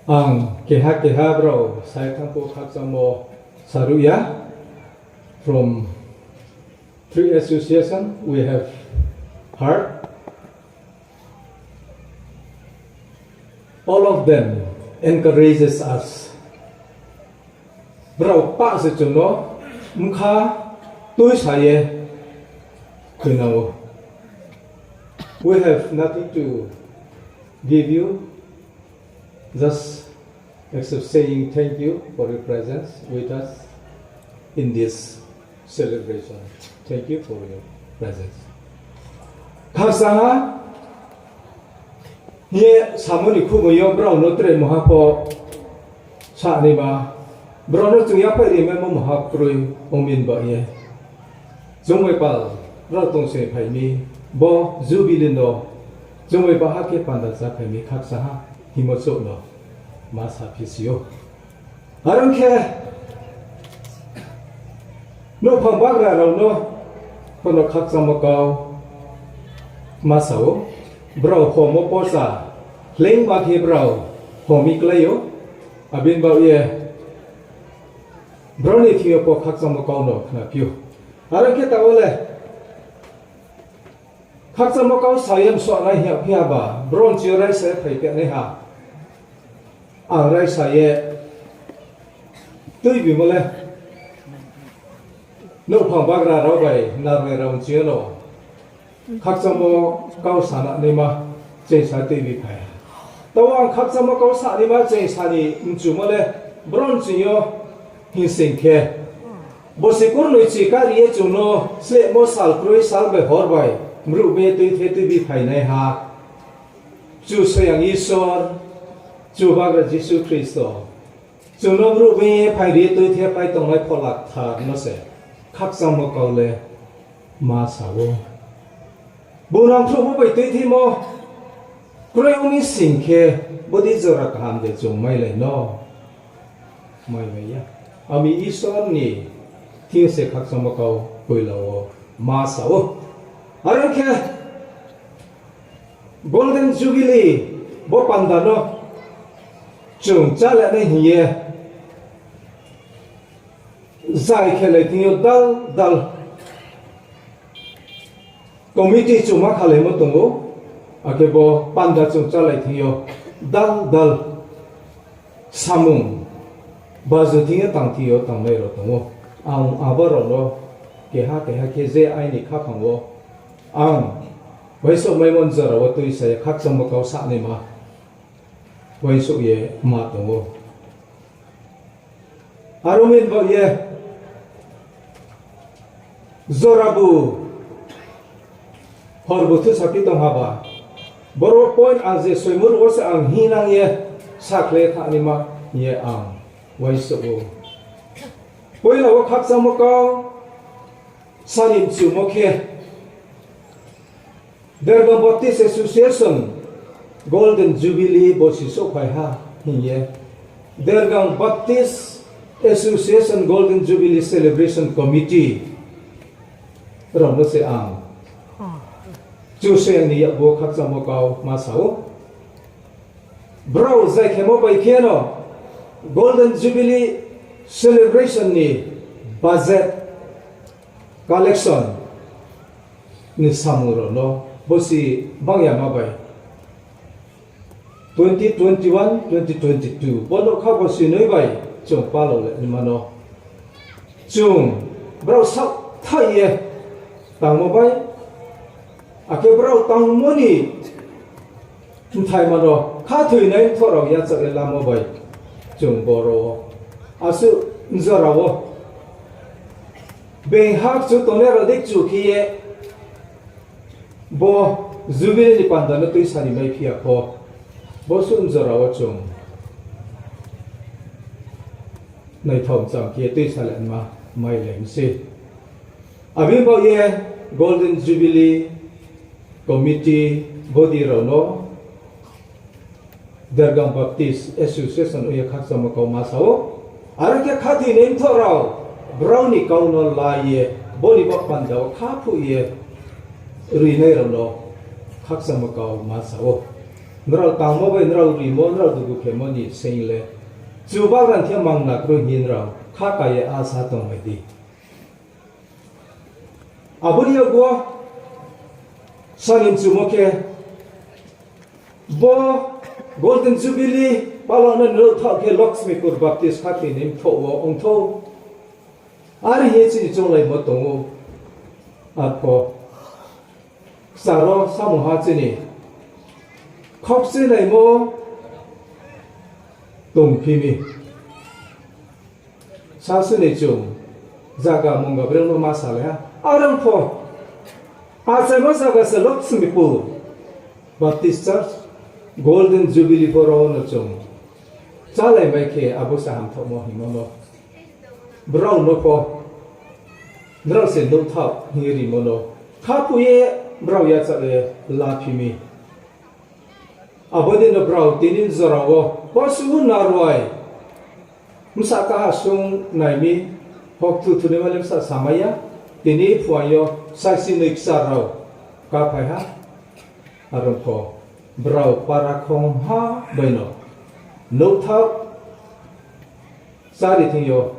ang keha keha brao sai thanng pho khakchangmo saruh ya. From three association we have heard, all of them encourages us. Brao pah se chung no bkha tuisa ye khuinang ou. We have nothing to give you, just except saying thank you for your presence with us in this celebration. Thank you for your presence. Khakchang ha hing ye samo ni khumoi yo brao no tre mungha pho sanaima, brao no chung yaphaih rimaimo mungha kroi ong mi ni baoh ye. Chung bai pal rao tong se phai mi, bo Jubilee no chung bai baha khe panda chá phai mi khakchang ha hingmo chouh no ma saphisi ou. Are ong khe, nouhphang bagra rao no pho no khakchangmo kau ma sa ou, brao homo pocha hleingma khe brao hom mi klái ou, abini baoh ye brao ni thing yo pho khakchangmo kau no khnaphi ou. Are ong khe taoh wo le khakchangmo kau sa ye msohnai hing ya phi haba, bro nching yo raisa ye phai phi nai ha. Ang raisa ye tuibimo le nouhphang bagra rao bai narnai rao nching yo no khakchangmo kau sananaima cheingsa tuibi phai ha. Taoh ang khakchangmo kau sanaima cheingsa ni mchumo le bro nching yo hing sing khe, bosi kurnoi chi kari ye chung no slehmo sal kroi sal bai hor bai mruh be tuithe tuibi phainaiha Kchusoyang Isor, Chubagra Jisu Khristo, chung no mruh be phairi ye tuithe pai tongnai Phola Kthar no se khakchangmo kau le ma sa ou. Bung nangkhruhmo bai tuithimo Kroi ong mi sing khe, bodei jora kaham de chung mailai no? Mailai ya. Ami Isor ni thing se khakchangmo kau poila wo ma sa ou. Are khe Golden Jubilee bo panda no chung chálai nai hing ye zai khelai thing yo dal dal committee chungma khalaimo tong ou, akhe bo panda chung chálai thing yo dal dal samung baju thing yo tang thing yo tangnai rao tong ou. Ang abo rao no keha keha khe je aini khaphang wo ang uaingsouhmaimo jora wo tuisa ye khakchangmo kau sanaima uaingsouh ye ma tong ou. Aro ni baoh ye jorabu horbu thu saphi tong haba, boro point ang je soimur wo se ang hinang ye sakhlai thanaima hing ye ang uaingsouh ou. Poila wo khakchangmo kau sani mchumo khe, Dergang Baptist Association Golden Jubilee bosi souhphai ha hing ye, Dergang Baptist Association Golden Jubilee Celebration Committee rao no se ang Kchusoyang ni yakgu wo khakchangmo kau ma sa ou. Brao zai khemo bai khe no Golden Jubilee celebration ni budget collection ni samung rao no bosi bangyama bai twenty twenty-one, twenty twenty-two bo nouhkha bosi noi bai chung palao le naima no chung brao saohthaih ye tangmo bai, akhe brao tangmo ni mthaima no khathoinai mthoh rao yachaoh ye lamo bai chung boro wo asuh jora wo being ha kchu tongnai rao dei kchu khe ye bo Jubilee ni panda no tuisa ni maiphi ya pho, bo suh jora wo chung naithao mchang khe tuisa le ma mailai mi se. Abo ni baoh ye Golden Jubilee Committee body rao no Dergang Baptist Association ong ye khakchangmo kau ma sa ou. Aro khe khathoinai mthoh rao brao ni kau no la ye bo ni baoh panda wo khaphuh ye rinai rao no khakchangmo kau ma sa ou. Nrao tangmo bai nrao rimo, nrao dugu khemo ni seing le Chubagra ni thing mangna kroi hing ye nrao khaka ye asa tongmai di. Abo ni yakgu wo sani mchumo khe, bo Golden Jubilee palao no nouhthaoh khe Laxmipur Baptist khathoinai mthoh wo ongthou. Are hing ye chini chounglaimo tong ou. Arpho kchar wo samung ha chini khaukchunaimo tongphi mi. Sasu ni chung zaga mungga breng no ma salai ha. Are ong pho, achaimo zaga se Laxmipur Baptist Church Golden Jubilee pho rao no chung chálai mai khe abo se hamthaohmo hingmo no. Brao no pho, brao se nouhthaoh hing ye rimo no khaphuh ye brao yachaoh ye laphi mi. Abo dei no brao tini jora wo bosuh narwai bsa kaha sung nai mi, hok thu thunaima le bsa samai ya, tini phuaing yo saisi noi kchar rao kaphai ha. Are ong pho, brao para khongha bai no nouhthaoh chári thing yo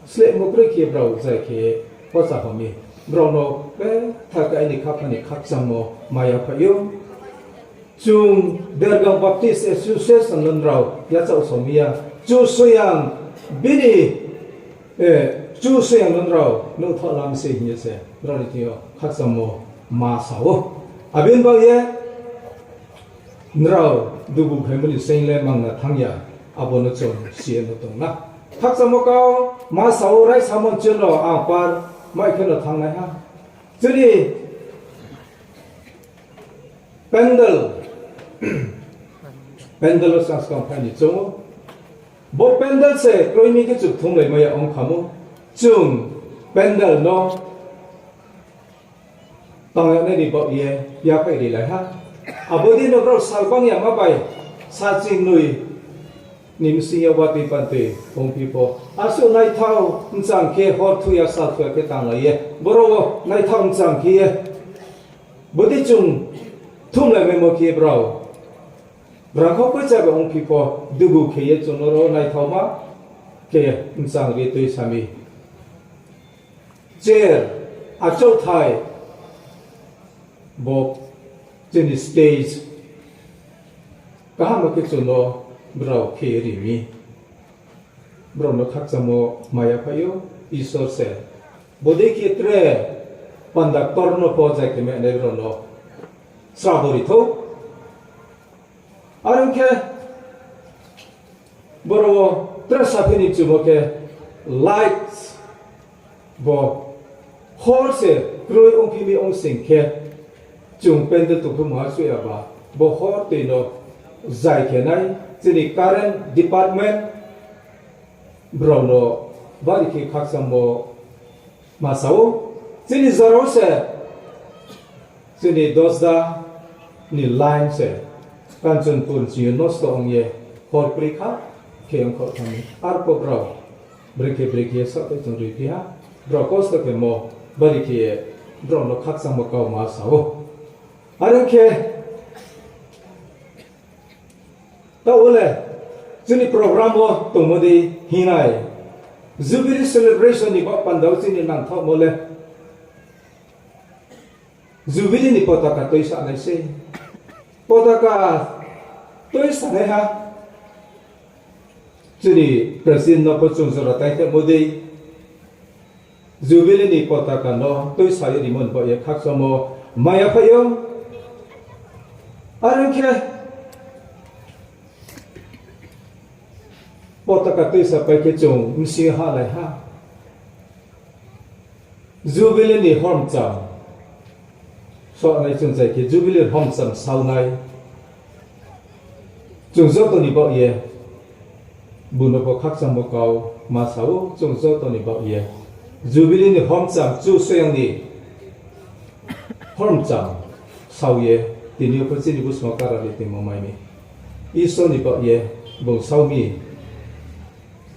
slehmo kroi khe brao zai khe pocha homi. Brao no betha khe aini khaphang ni khakchangmo ma yaphaih ou. Chung Dergang Baptist Association no nrao yachaoh so mi ya. Kchusoyang bini, eh, Kchusoyang no nrao nouhthaoh lam se hing ye se nrao ni thing yo khakchangmo ma sa ou. Abo ni baoh ye nrao dugu khaimo ni seing le mangna thanng ya, abo no chung si ye no tong na. Khakchangmo kau ma sa ou, raisamo chung no ang par mai khe no thanngnai ha. Chini pandal, pandal wo skang skang phai ni choung ou. Bo pandal se kroi mi khe chung thunglaimai ya ong khamo. Chung pandal no tang ya nai ni baoh ye yaphaih rilai ha. Abo dei no brao salbang yama bai saching noi ni bsing yo watoi pantoi ongphi pho, asuh naithao mchang khe hor thu ya sal thu ya khe tanglai ye, boro wo naithao mchang khe ye, bodei chung thumlaimaimo khe brao rangkhau poicha bai ongphi pho, dugu khe ye chung no ro naithaoma khe mchang ri tuisa mi. Chair, achouhthai, bo chini stage, kaham khe chung no brao khe ri mi. Brao no khakchangmo maya phai ou, Isor se. Bodei khe tre panda ktor no pho jai khe menai brao no srabo ri thou. Are ong khe, boro wo tre saphi ni chumo khe, light bo hor se kroi ongphi mi ong sing khe, chung pandal tongphumung ha suh ya ba, bo hor toi no zai khe nai, chini current department, brao no bari khe khakchangmo ma sa ou, chini jora wo se, chini Dosda ni line se, Kanchanpur ni chini nosto ong ye, hor kroi kha khe ongkhaoh thanng mi. Arphuh brao brekhe brekhe ye saohthaih chung riphi ha, brao kosto khemo, bari khe ye brao no khakchangmo kau ma sa ou. Are ong khe, taoh wo le, chini program wo tongmo dei hingnai, Jubilee celebration ni baoh panda wo chini nangthaohmo le, Jubilee ni potaka tuisanai sei. Potaka tuisanaiha, chini president no pho chung jora taingthaohmo dei, Jubilee ni potaka no tuisa ye rimo ni baoh ye khakchangmo maya phai ou. Are ong khe, potaka tuisa pai khe chung bsing yo hahlai ha. Jubilee ni hormcham, sohnai chung jai khe Jubilee hormcham saonai, chung joto ni baoh ye, bung no pho khakchangmo kau ma sa ou, chung joto ni baoh ye, Jubilee ni hormcham, Kchusoyang ni hormcham sao ye, tini yo pho chini buskang wo kara ri tongmo mai mi. Isor ni baoh ye bung sao mi,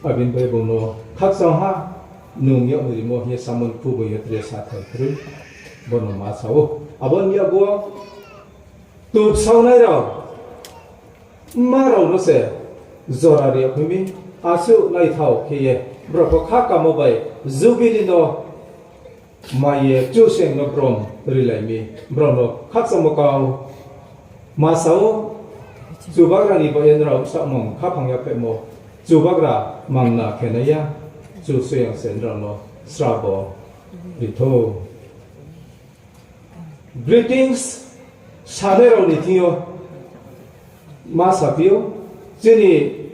abo ni bai bung no khakchang ha, nung yag rimo hing ye samon phu bung ye tre sa thai kroi, bo no ma sa ou. Abo ni yakgu wo tubsaonai rao, mma rao no se jora ri yag phi mi, asuh naithao khe ye, brao pho khakamo bai Jubilee no mai ye Kchusoyang no brom rilai mi, brao no khakchangmo kau ma sa ou. Chubagra ni baoh ye nrao bsaoh mang khaphang yaphaihmo, Chubagra mangna khe nai ya, Kchusoyang se nrao no srabo ri thou. Greetings sanai rao ni thing yo ma saphi ou, chini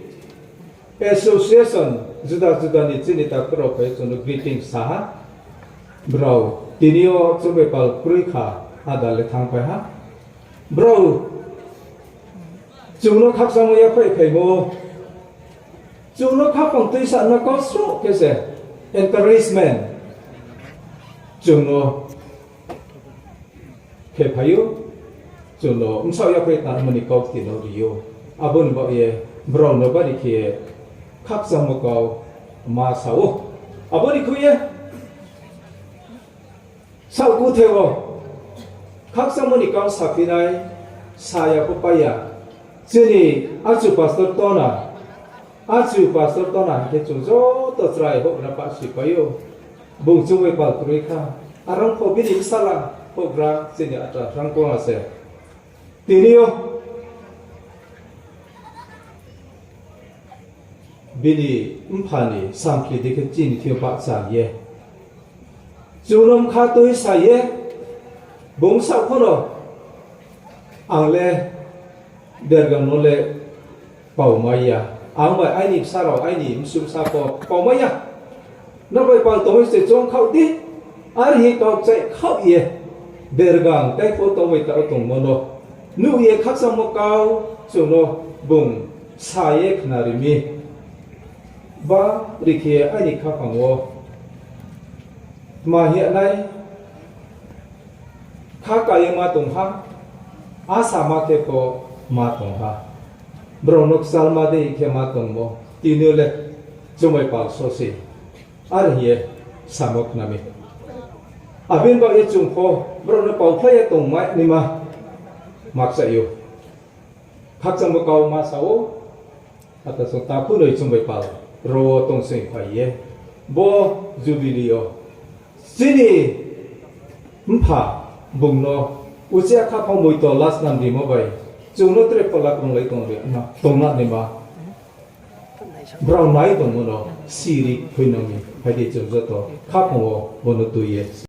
association juda juda ni chini takhu rao phai chung no greetings sa ha. Brao tini yo chung bai pal kroi kha, ada le thanngpai ha. Brao chung no khakchangmo yaphaih phaimo, chung no khaphang tuisa no kau sroh khe se encouragement chung no khe phai ou, chung no bsaoh yaphaih tangmo ni kau kti no ri ou. Abo ni baoh ye brao no bari khe khakchangmo kau ma sa ou. Abo ni khui ye saohkuthe wo khakchangmo ni kau saphi nai, sa ya pho pai ya. Chini achu pastor Tona, achu pastor Tona hing khe chung joto chrai houhgra pah si pai ou. Bung chung bai pal kroi kha. Are ong pho bini bsala houhgra chini ata rangkong a se. Tini yo bini mpha ni samkhi dei khe chini thing yo bahcha ye, chung no bkha tuisa ye, bung saoh pho no, ang le Dergang no le paumai ya, ang bai aini bsa rao, aini bsu bsa pho paumai ya. Nrao bai pal tongmai se choung khaoh di, are hing kau kchaih khaoh ye, Dergang tai pho tongmai tao tongmo no nuh ye khakchangmo kau chung no bung sa ye khnari mi. Bari khe aini khaphang wo tma hing nai, kha ka ye ma tong ha, Asama khe pho ma tong ha. Brao no kchalma dei khe ma tongmo, tini yo le chung bai pal so se. Are hing ye samo khna mi. Abo ni baoh ye chung pho brao no paukhlai ye tongmai naima ma kchaih ou. Khakchangmo kau ma sa ou, ata chung takhu noi chung bai pal ro wo tong sing phai ye, bo Jubilee yo chini mpha bung no uchih khaphang moito lasnam rimo bai chung no tre phola krunglai tong ri na, tongna naima brao nai tongmo no siri khui nang mi. Phai di chung joto khaphang wo bo no tui ye